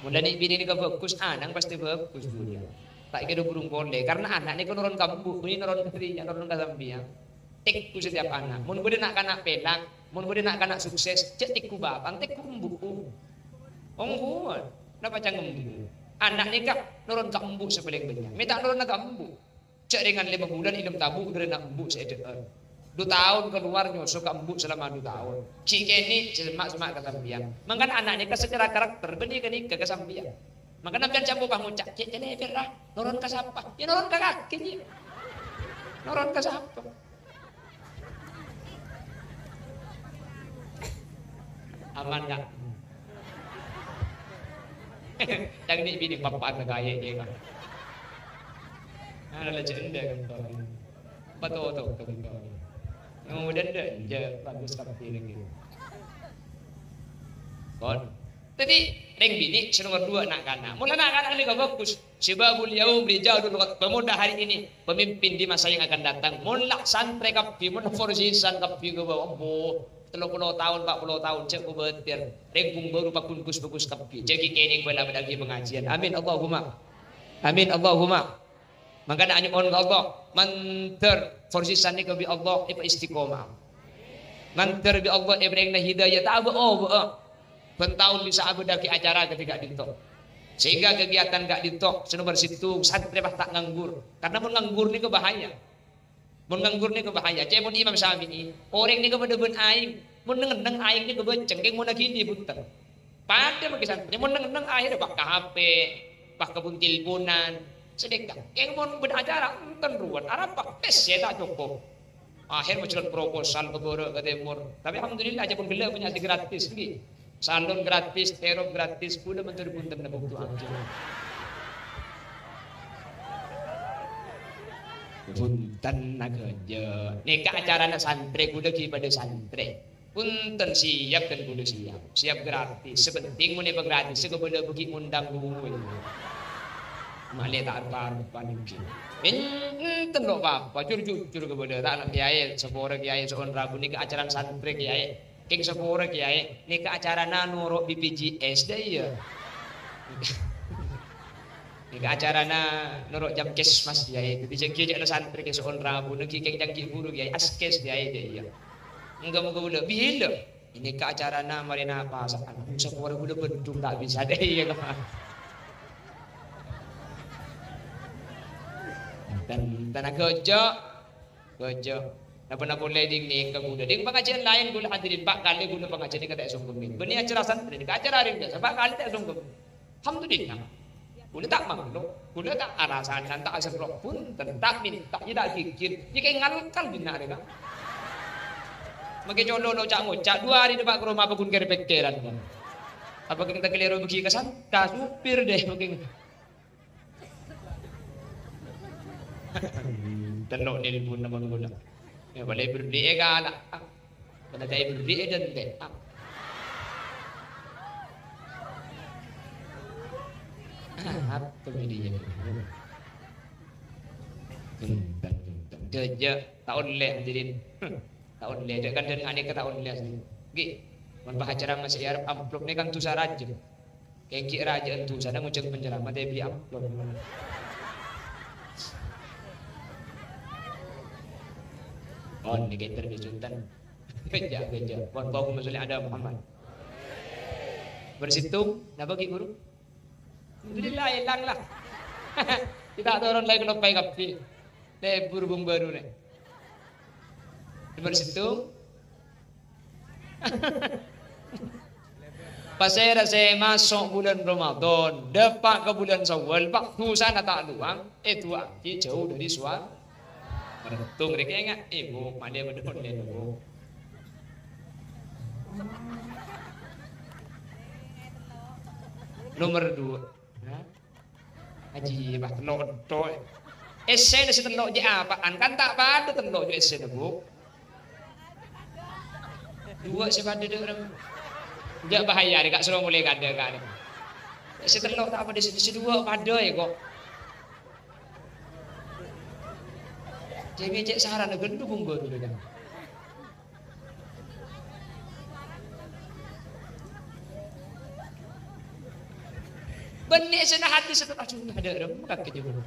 Mon la nè' binè' nèka bhâghus, ana' pastè bhâghus, Bu, ya. Ta' kèra burung polè, karna ana' nèka noron ka embu', bânnè noron ka rèya, noron ka sampèyan. Tèngghu setiap ana'. Mon bâdâ na'-kana' pèlak, mon bâdâ na'-kana' sukses, jâ' tèngghu bapa'na, tèngghu embu'na. Ongghuwân, napa ca'na embu'? Ana' nèka noron ka embu' sè palèng bânnya'. Mè' ta' noron ka embu'. Jâ' rèngan lèma bulân è dâlem tabu' dâri na' embu' sè èdhâ'âr. Du taon kalowar nyoso ka embu' salama du taon. Ghi' kènè' sè semma'-semma' ka sampèyan. Mangkana ana' nèka secara karakter bânnè ghânèka ka sampèyan. Mangkana sampèyan sè ampo pas ngoca', "Cè' cèlèpèr, ra. Noron ka sapa?" Yâ noron ka kakè, Ji. Noron ka sapa? Aman, Kak? Yang ini bini bapak kaya dia, Kak. Ada lah janda kan, Kak. Betul, betul, betul, betul. Yang muda ndak, dia bagus tapi lagi. Kon. Dhâddhi, rèng binè' sè nomer duwâ' na'-kana'. Mon la na'-kana' nèka bhâghus. Syababul yaum rijalul ghad. Pemuda hari ini, pemimpin di masa yang akan datang. Mon la santrè kabbhi, mon la Four Seasons kabbhi ghâbây, ambo, tello polo taon, pa' polo taon, jâ' kobâtèr. Rèng bung bhuru paggun ghus-bhâghus kabbhi. Jâgâ kènè' bâlâ bâdâ bângajiân. Amin, Allahumma. Amin, Allahumma. Mangkana anyo'on ka Allah, mandhâr Four Seasons nèka bi' Allah èpaistiqomah. Mandhâr bi' Allah èparèngana hidayah ta' abâ'-obâ'â. Bân taon bisa abâdâghi acara kadhi ka'dinto. Sehingga kegiatan ka'dinto sè nomer sèttong santrè pas ta' nganggur. Karna mon nganggur nèka bahaya. Mon nganggur nèka bahaya. Cè' mon Imam Syafi'i, orèng nèka padâ bân aèng. Mon neng-enneng aèng nèka bâceng, kèng mon aghili bhunten. Padâ mangkè santrè, mon neng-enneng akhèrra pas ka H P, pas ka bun-tilpunan. Sanèka, kèng mon bâdâ acara, enten ruwet, arapa pès sè ta' cokop. Akhèr majunan proposal ka bârâ' ka tèmor. Tapè alhamdulillah, jhâ' pon ghellâ' bânnya' sè gratis, ghi. Salon gratis, terop gratis, kaulâ mandhâr bhunten nabuk du'a. Bhunten, naghâjâ. Nèka acarana santrè, kaulâ ghi padâ santrè. Bhunten, siap kan kaulâ siap. Siap gratis. Sè pentèng mon èpagratis, sè kabâlâ bâgi' ngondhâng duwâ'. Malè ta' arep-arepan ghi. Enten lo' pa-apa, jur-jujur kabâlâ. Ta' na' kèyaè, sapora kèyaè, so'on rabu nèka acarana santrè kèyaè. Kèng sapora kèyaè, nèka acarana noro' B P J S, dâ' iyâ. Nèka acarana noro' jam kesmas, yâ. Dhâddhi jâ', jâ' la santrè kè so'on rabu, nèka kèng canggi' buru, yâ. Askes, yâ, yâ, yâ. Engghâ, moghâ bulâ. Bilâ? Nèka acarana marè napasa'an. Sapora bulâ bendung ta' bisa, dâ', iyâ, kemma. Tan, tan aghâjâ'. Ghâjâ'. Napa-napa ollè ding nèka bulâ. Ding pangajiân laèn bulâ hadirin, pa' kalè bulâ pangajiân nèka ta' èsongkem. Bânnè acara santrè nèka acara rèng biasa, pa' kalè ta' èsongkem. Alhamdulillah. Bulâ ta' manglo, bulâ ta' alasanan, ta' aserro, bhunten, ta' mènta, yâ ta' ghighir, yâ kèng ngalkal dinna' rèya. Makè colo' lo ca'-ngoca', dua hari dâpa' ka roma apa ghun kèr-pèkkèran. Apa kèng ta' kalèro bâgi ka san-, ka supir dâ', makè. Tello' nelpon nèmon bulâ. Yâ, bâlâi berdi'è kala. Bâlâi berdi'è dântè'. Apa ini ya? Ghâjâ', ta' ollè, hadirin. Ta' ollè, dâ' kandhân nga' nèka ta' ollè, asli. Ghi, mon pas acara masih arep amplop nèka kan dhusa rajâ. Kèng ghi' rajâ'ân dhusana ngojhâk penceramah, tèbâ amplop. Oh, nèka interview Sultan. Ghâjâ', ghâjâ'. Pon, Allahumma sholli ala Muhammad. Bersèttong, napa ghi' buru? Alhamdulillah, èlang la. Kita turun lagi ke Lopai kabbhi. Lebur bung baru nè. Nomor sèttong. Pasèra sè maso' bulân Ramadan, dâpa' ka bulân Syawal, pa' dhusana ta' lowang, èdu'aaghi jhâu dâri sowarghâ. Merentung rèya enga', Ibu, malè bâdâ ollè, Bu. Nomor dua. Hah? Ajibâ, tello' tok. Essèna sè tello' jâ' apaan? Kan ta' padâ tello' jâ' essèna, Bu. Dua sè padâ dâ' rem. Jâ' bahaya rè, Ka', soro molè kadâ, Ka'. Sè tello' ta' padâ, sè, sè dua padâ, yâ, kok. Jâ' cè' sarana ghândhu bunggu dulu, kan. Bânnè sè nahadis, aduh, adâ' rem, kakè jâ' buru.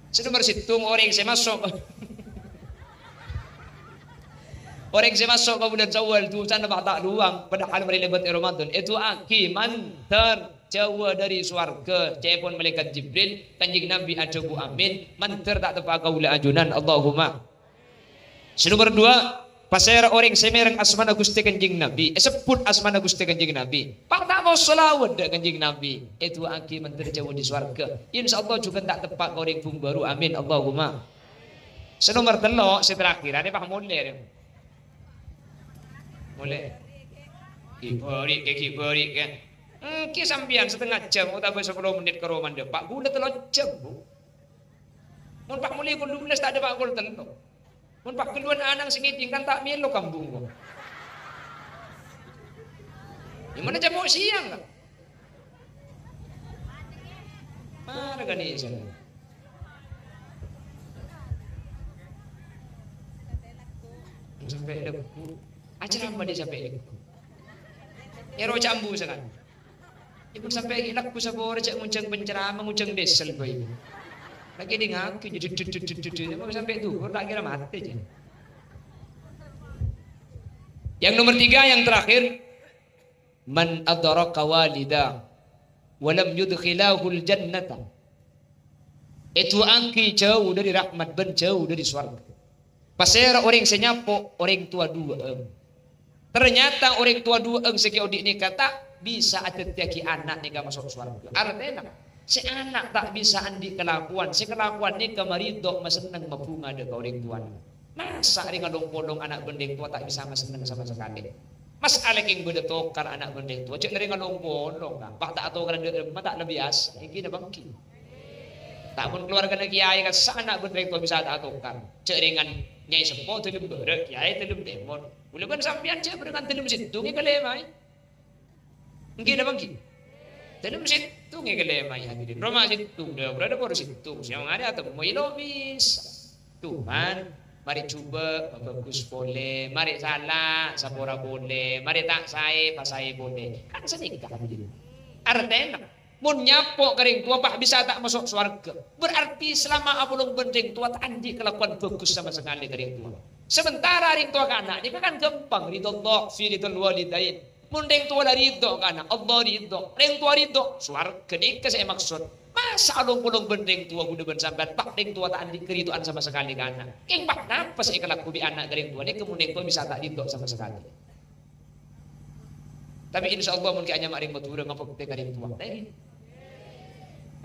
Sè nomor sèttong, orèng sè maso'. Orèng sè maso' ka bulân Syawal, dhusana ta' lowang, padahal marè lèbât è Ramadan. Èdu'aaghi mandhâr jhâuwâ dâri sowarghâ, ca'èpon Malaèkat Jibril, Kanjeng Nabi adhâbu, "Amin." Mandhâr ta' teppa'a kaulâ ajunan, Allahumma. Sè nomor dua, pasèra orèng sè mèreng asmana Ghustè Kanjeng Nabi, èsebbhut asmana Ghustè Kanjeng Nabi, pa' ta' maos shalawat dâ' Kanjeng Nabi, èdu'aaghi mandhâr jhâuwâ dâri sowarghâ. Insyaallah jhughân ta' teppa' ka orèng bung baru. Amin, Allahumma. Sè nomor tello', sè terakhir, arè pas molè, rè. Molè. Ghi' bâri', ghi' bâri', kan. Ènggi sampèyan satengnga jam otabâ sapolo mennit ka romana dâpa', bulâ tello' jam, Bu. Mon pas molè kol dubellâs ta' dâpa' kol tello'. Mon pas ghâlluwân ana'na sè ngèdhing kan ta' mèlo kambung, kok. Yâ, mana jam sèyang, Kak? Mara kan isya. Sampè' lagghu. Acara apa dia sampè' lagghu? Èro cambu sangan. Ibu sampè' lagghu sapora jâ' ngonjhâng penceramah, ngonjhâng diesel, Bapak Ibu. Lagi di ngaku, jadi dut, dut, dut, dut, dut. Emang sampè' dhuhur, tak kira mati aja. Yang nomor tiga, yang terakhir, "Man adraka walida wa lam yudkhilahul jannata." Èdu'aaghi jhâu dâri rahmat bân jhâu dâri sowarghâ. Pasèra orèng sè nyapo' orèng towa duwâ'ân? Ternyata orèng towa duwâ'ân sè ghi' odi' nèka ta' bisa adhâddhiyâghi ana' nèka maso' sowarghâ. Artèna, sè ana' ta' bisa andi' kalakowan, sè kalakowan nèka marèdhâ, masenneng, mabhunga dâ' ka orèng towana. Masa' rèng along-polong ana' bân rèng towa ta' bisa masenneng sama sakalè? Mas'ala kèng bâdâ tokar ana' bân rèng towa, jhâ' rèng along-polong, Kak. Pa' ta' atokar dâ' remma ta' la biyasa, ènggi napa ènggi? Ta' mon kalowarghâna kèyaè kassa' ana' bân rèng towa bisa ta' atokar. Jhâ' rèngan nyai seppo dâlem bârâ', kèyaè dâlem tèmor. Kaulâ bân sampèyan jhâ' bârengan dâlem sèttong èkalèmaè. Ènggi napa ènggi? Dâlem sèttong èkalèmaè, hadirin. Roma sèttong, dâ-, bârâ' dâpor sèttong. Sèyang arè atemmo lo' bisa. Cuman, marè jhubâ', pabhâghus polè. Marè sala, sapora polè. Marè ta' saè, pasaè polè. Kan sanèka, hadirin. Artèna, Mon nyapo' ka rèng towa, pas bisa ta' maso' sowarghâ. Berarti salama apolong bân rèng towa ta' andi' kalakowan bhâghus sama sakalè ka rèng towa. Sementara rèng towa ka ana' nèka kan ghâmpang, ridho Allah fi ridhol walidain. Mon rèng towa la ridho ka ana', Allah ridho. Rèng towa ridho, sowarghâ nèka sè èmaksod. Masa along-polong bân rèng towa ghuna bân sampèyan, pas rèng towa ta' andi' karidhoan sama sakalè ka ana'. Kèng pas napa sè èkalako bi' ana' ka rèng towa nèka mon rèng towa bisa ta' ridho sama sakalè. Tapè insyaallah mon ghi' anyama rèng Madhurâ ngabhâktè ka rèng towa. Nèka.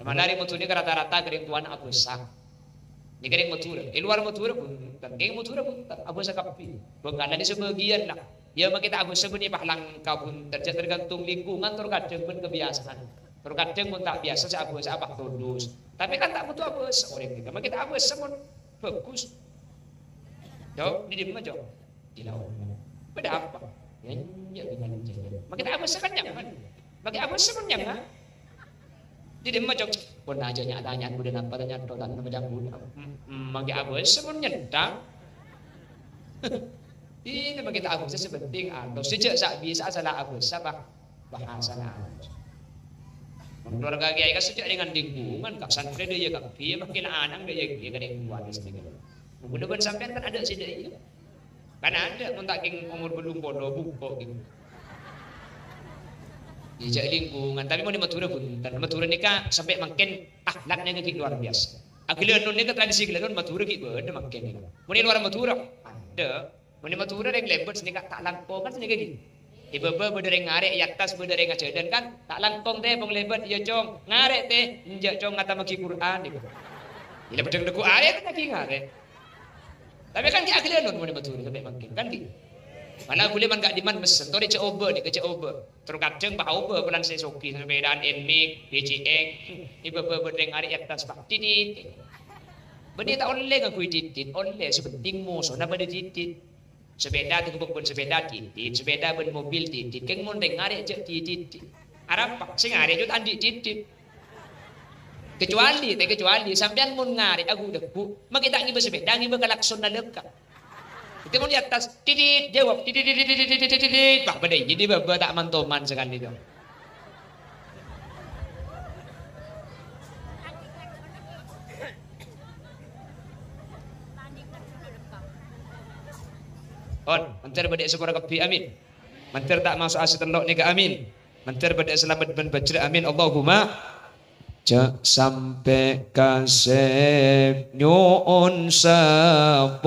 Mala rèng Madhurâ nèka rata-rata ka rèng towana abhâsa. Nèka rèng Madhurâ. È luar Madhurâ bhunten. Rèng Madhurâ bhunten. Abhâsa kabbhi. Bhâkalan sè sabâgiyân la. Ya, makè ta' abhâsa bânnè pas langka bhunten. Jhâ' tergantung lingkungan, tor kadhâng bân kabiyasaan. Tor kadhâng mon ta' biyasa sè abhâsa pas todus. Tapè kan ta' kodhu abhâsa orèng nèka. Makè ta' abhâsa mon bhâghus. Cong, didimma, Cong? Di laut. Bâdâ apa? Ya, ya, ya, ya, ya. Makè ta' abhâsa kan nyaman. Makè abhâsa mon nyaman. Didimma, Cong? Pon ajâ nya-tanya'an bâdâ napa tanya tho, tanya napa campur. Hmm, hmm, makè abhâsa mon nyènthang. Ini makè ta' abhâsa sè penting, ah, terros sejak sa' bisa asalla abhâsa, Pak. Bahasana. Mon keluarga kiai kan sejak dengan lingkungan, Kak, santrè dâ' iyâ kabbhi, makin anang dâ' iyâ kiai kan yang kuat sini. Mungkin depan sampèyan kan ada sih dâ' iyâ. Kan ada, mon ta' kèng umur bâllung polo, buko gitu. Jejak lingkungan, tapi mon è Madhurâ bhunten. Madhurâ nèka sampè' mangkèn akhlaknya ghi' luar biasa. Aghâlânon nèka tradisi ghâlânon Madhurâ ghi' bâdâ mangkèn nèka. Mon è luar Madhurâ, ada. Mon è Madhurâ rèng lèbât sè nèka ta' langkong kan sè nèka ghi. È bâbâ bâdâ rèng ngarè', è attas bâdâ rèng ajhâlân kan, ta' langkong tè, pong lèbât, "Iyâ, Cong." Ngarè' tè, "Enjâ', Cong, ngatamaghi Qur'an," nèka. Iyâ, la bâdâ neggu' arè' tè lagi ngarè'. Tapè kan ghi' aghâlânon mon è Madhurâ sampè' mangkèn, kan ghi. Mala ghulâ man ka'dimman mesen, torè jhâ' obâ nèka, jhâ' obâ. Tor kadhâng pas obâ polana sè soghi, sapèdaan Nmax, B C X. È bâbâ bâdâ rèng ngarè' è attas, Pak. Titit. Bânnè ta' ollè ngangghuy titit, ollè, sè penting mosona bâdâ titit. Sepeda, tèkebok bân sepeda titit, sepeda bân mobil titit, kèng mon rèng ngarè' jhâ' titit. Arapa? Sè ngarè' jhâ' ta' andi' titit. Kecuali, tè, kecuali sampèyan mon ngarè' agu-dhâggu, makè ta' ngibâ sepeda, ngibâ klakson nalèka. Itu mon è attas, titit, jawab, titit, titit, titit, titit, titit. Wah, bâdâ, jadi bâbâ ta' man-toman sakalè, to. On, mandhâr bâdâ sè pora kabbhi, amin. Mandhâr ta' maso'a sè tello' nèka, amin. Mandhâr bâdâ salamet bân bhâjhrâ, amin. Allahumma. Jhâ' sampè' kasèp nyo'on sapora.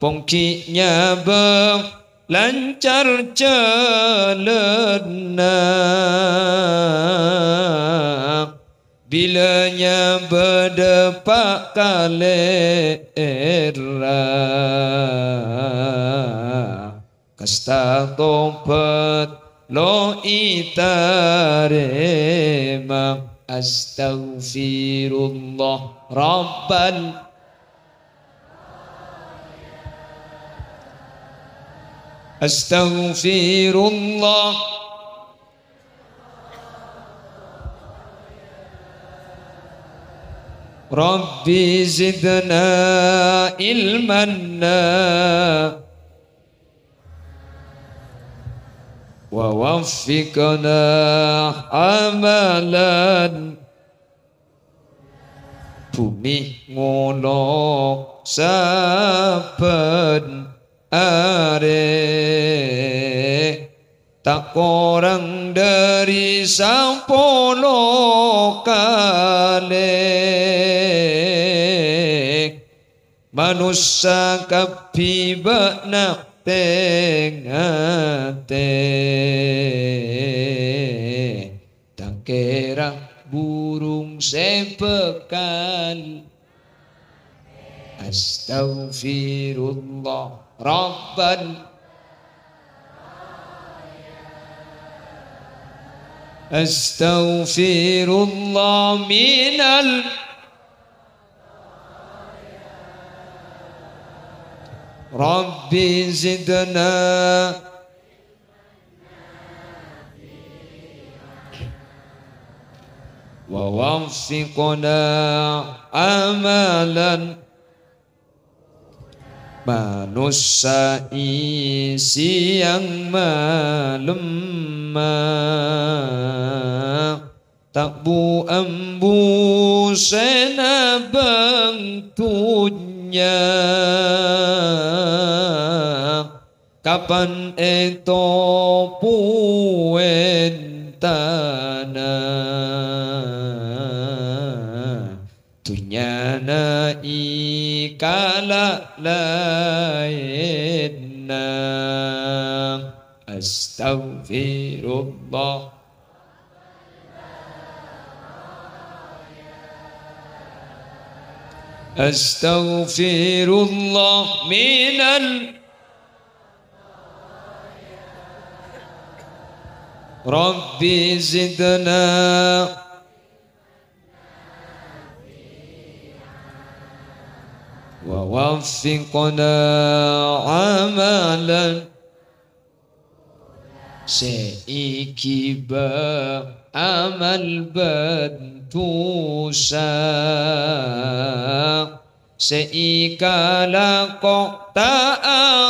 Pong ghi' nyabâ lancar jhâlânna. Bilâ nyabâ dâpa' kalèra. Kasta tobat lo' ètarèma. Astaghfirullah Rabbal Astaghfirullah Rabbi zidna ilman na wa waffiqna amalan. Bhumè ngolok sabbhân arè, ta' korang dhâri sapolo kalè. Manossa kabbhi bâ'na tè-ngatè, ta' kèra burung sè bhâkal. Astaghfirullah Rabbal Astaghfirullah minal Rabbi zidna wa waffiqna amalan. Manossa è sèyang malem Ta' bu-ambu sè nabâng dhunnya, kapan ètopo entana. Dhunnyana èkala' laènna. Astaghfirullah. Astaghfirullah minal. Rabbi zidna wa waffiqna amalan. Sè èghibâ amal bân dhusa, sè èkalako ta'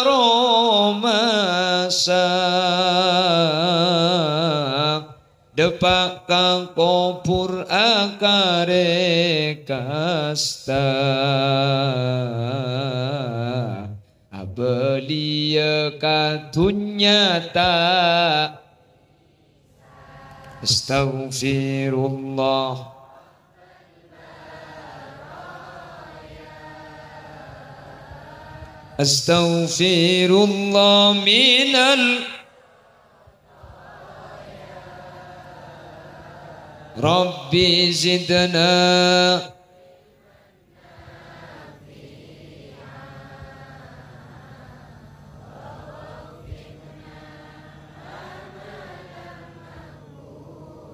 aromasa. Dâpa' ka kobhur akarè kasta, abâliyâ ka dhunnya ta'. Astaghfirullah. Astaghfirullah minal. Rabbi zidna.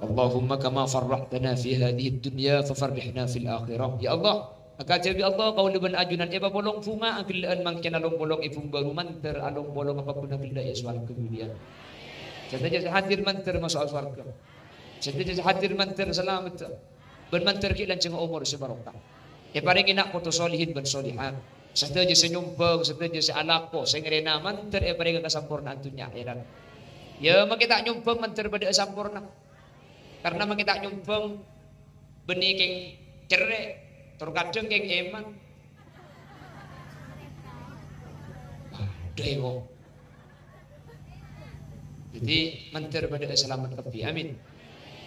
Allahumma kama farrahtana fi hadhihi dunya fafarrihna fil akhirah. Ya Allah, akadhi bi Allah, kaulâ bân ajunan èpapolong bhunga aghellâ'ân mangkèn along-polong è bhung bhâru, mandhâr along-polong apa ghuna ghellâ' è sowarghâ mulia. Sadhâjâ sè hadir mandhâr maso'a sowarghâ. Sadhâjâ sè hadir mandhâr salamet. Bân mandhâr ghi' lanjhângnga omor sè barokah. Èparèngè na' poto solihin bân solihat. Sadhâjâ sè nyombâng, sadhâjâ sè alako, sè ngarèna mandhâr èparèngè kasamporna'an dhunnya akhèrat. Yâ, makè ta' nyombâng mandhâr bâdâ'â samporna. Karna makè ta' nyombâng bânnè kèng cerrè', tor kadhâng kèng èman. Adhâ, èwo. Dhâddhi, mandhâr bâdâ'â salamet kabbhi, amin.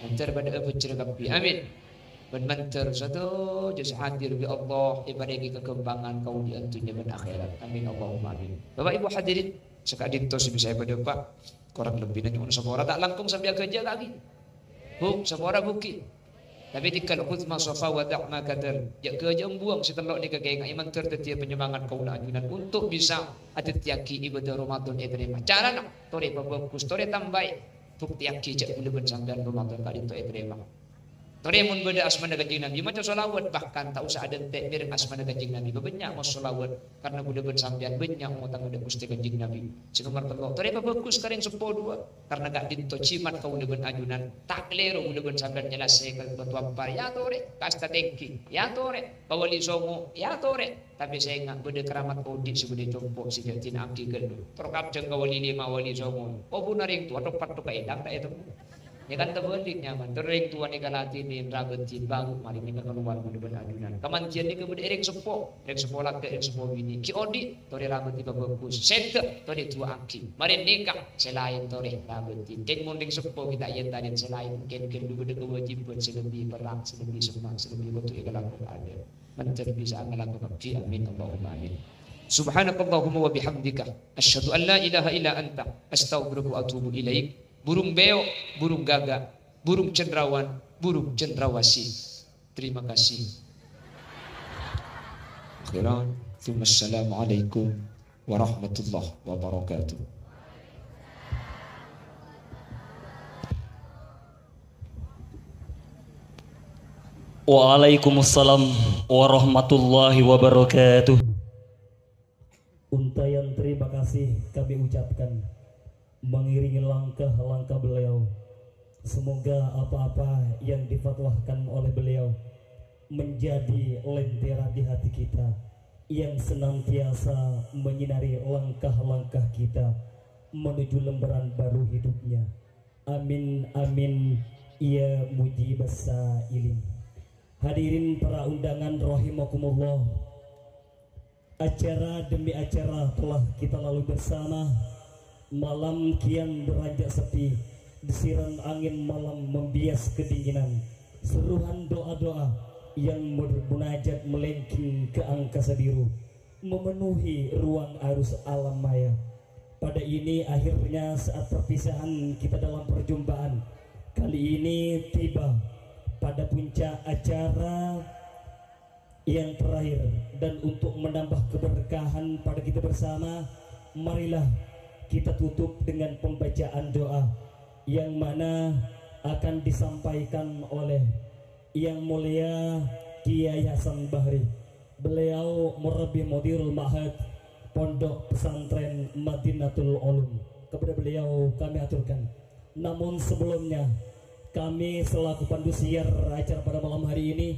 Mandhâr bâdâ'â bhujur kabbhi, amin. Bân mandhâr sadhâjâ sè hadir bi Allah èparèngè kaghâmpangan kaodi'ân dhunnya bân akhèrat. Amin, Allahumma amin. Bapak Ibu hadirin, saka'dinto sè bisa èpadâpa', korang lebbina nyo'on sapora, ta' langkong sampè' aghâjâ ka'aghi. Bu', sapora bugi. Tapè tèngghâl khudz ma shafa wa da' ma kadar. Jhâ' ghâjâ'ân buwâng sè tello' nèka kaènga'è mandhâr dhâddhiyâ panyemangat kaulâ ajunan untuk bisa adhâddhiyâghi ibadah Ramadan ètarèma. Carana, torè pabhâghus, torè tambâi. Buktèyaghi jhâ' kaulâ bân sampèyan Ramadan ka'dinto ètarèma. Torè mon bâdâ asmana Kanjeng Nabi, maca sholawat, bahkan ta' osa adhânte' mèreng asmana Kanjeng Nabi. Bâbânnya' maca sholawat, karna kaulâ bân sampèyan bânnya' ngotangnga dâ' Ghustè Kanjeng Nabi. Sè nomer tello', torè pabhâghus ka rèng seppo duwâ', karna ka'dinto jimat kaulâ bân ajunan. Ta' kalèro kaulâ bân sampèyan nyèlasè ka Batu Ampar, ya torè, kasta tèngghi, ya torè, ka Wali Songo, ya torè. Tapè sènga' bâdâ keramat odi' sè bâdâ compo' sè jhâ' dina'aghi ghâllu. Tor kadhâng ka Wali Lèma, Wali Songo. Kobhurrâ rèng towa, thok-pattokka èlang ta' ètemmo. Yâ kan terbalik nyaman. Terus rèng towa nèka latènè, rabâtin, bângo, marè nèka kalowar kaulâ bân ajunan. Kamandhiyân nèka bâdâ è rèng seppo. Rèng seppo lakè', rèng seppo binè'. Ghi' odi', torè rabâtin pabhâghus. Sèdhâ, torè du'aaghi. Marè nèka, sè laèn torè rabâtin. Kèng mon rèng seppo ghi' ta' èyèn-tayèn sè laèn. Kèng ghâllu bâdâ kawâjibhân sè lebbi perrang, sè lebbi semma', sè lebbi kodhu èkalako adâ'. Mandhâr bisa ngalako kabbhi. Amin, Allahumma amin. Subhanakallahumma wa bihamdika. Asyhadu an la ilaha illa anta. Astaghfiruka wa atubu ilaik. Burung beo, burung gagak, burung cendrawan, burung cendrawasih. Terima kasih. Akhiran, tsumma assalamualaikum warahmatullahi wabarakatuh. Waalaikumsalam warahmatullahi wabarakatuh. Untaian terima kasih kami ucapkan mengiringi langkah-langkah beliau. Semoga apa-apa yang difatwahkan oleh beliau menjadi lentera di hati kita yang senantiasa menyinari langkah-langkah kita menuju lembaran baru hidupnya. Amin, amin, ya mujibas sa'ilin. Hadirin para undangan rahimakumullah. Acara demi acara telah kita lalui bersama. Malam kian beranjak sepi. Desiran angin malam membias kedinginan. Seruan doa-doa yang bermunajat melengking ke angkasa biru, memenuhi ruang arus alam maya. Pada ini akhirnya saat perpisahan kita dalam perjumpaan kali ini tiba pada puncak acara yang terakhir, dan untuk menambah keberkahan pada kita bersama, marilah kita tutup dengan pembacaan doa yang mana akan disampaikan oleh Yang Mulia Kiai Hasan Bahri. Beliau Murabbi Mudirul Ma'had Pondok Pesantren Madinatul Ulum. Kepada beliau kami aturkan. Namun sebelumnya, kami selaku pandu siar acara pada malam hari ini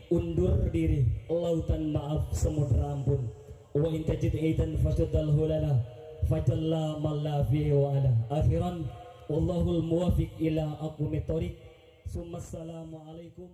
undur diri, lautan maaf, samudra ampun. Wa in tajid aidan fasyuddal hulala, fajalla man la fihi wa ala. Akhiran, wallahul muwafiq ila aqwamit thoriq. Summa assalamualaikum.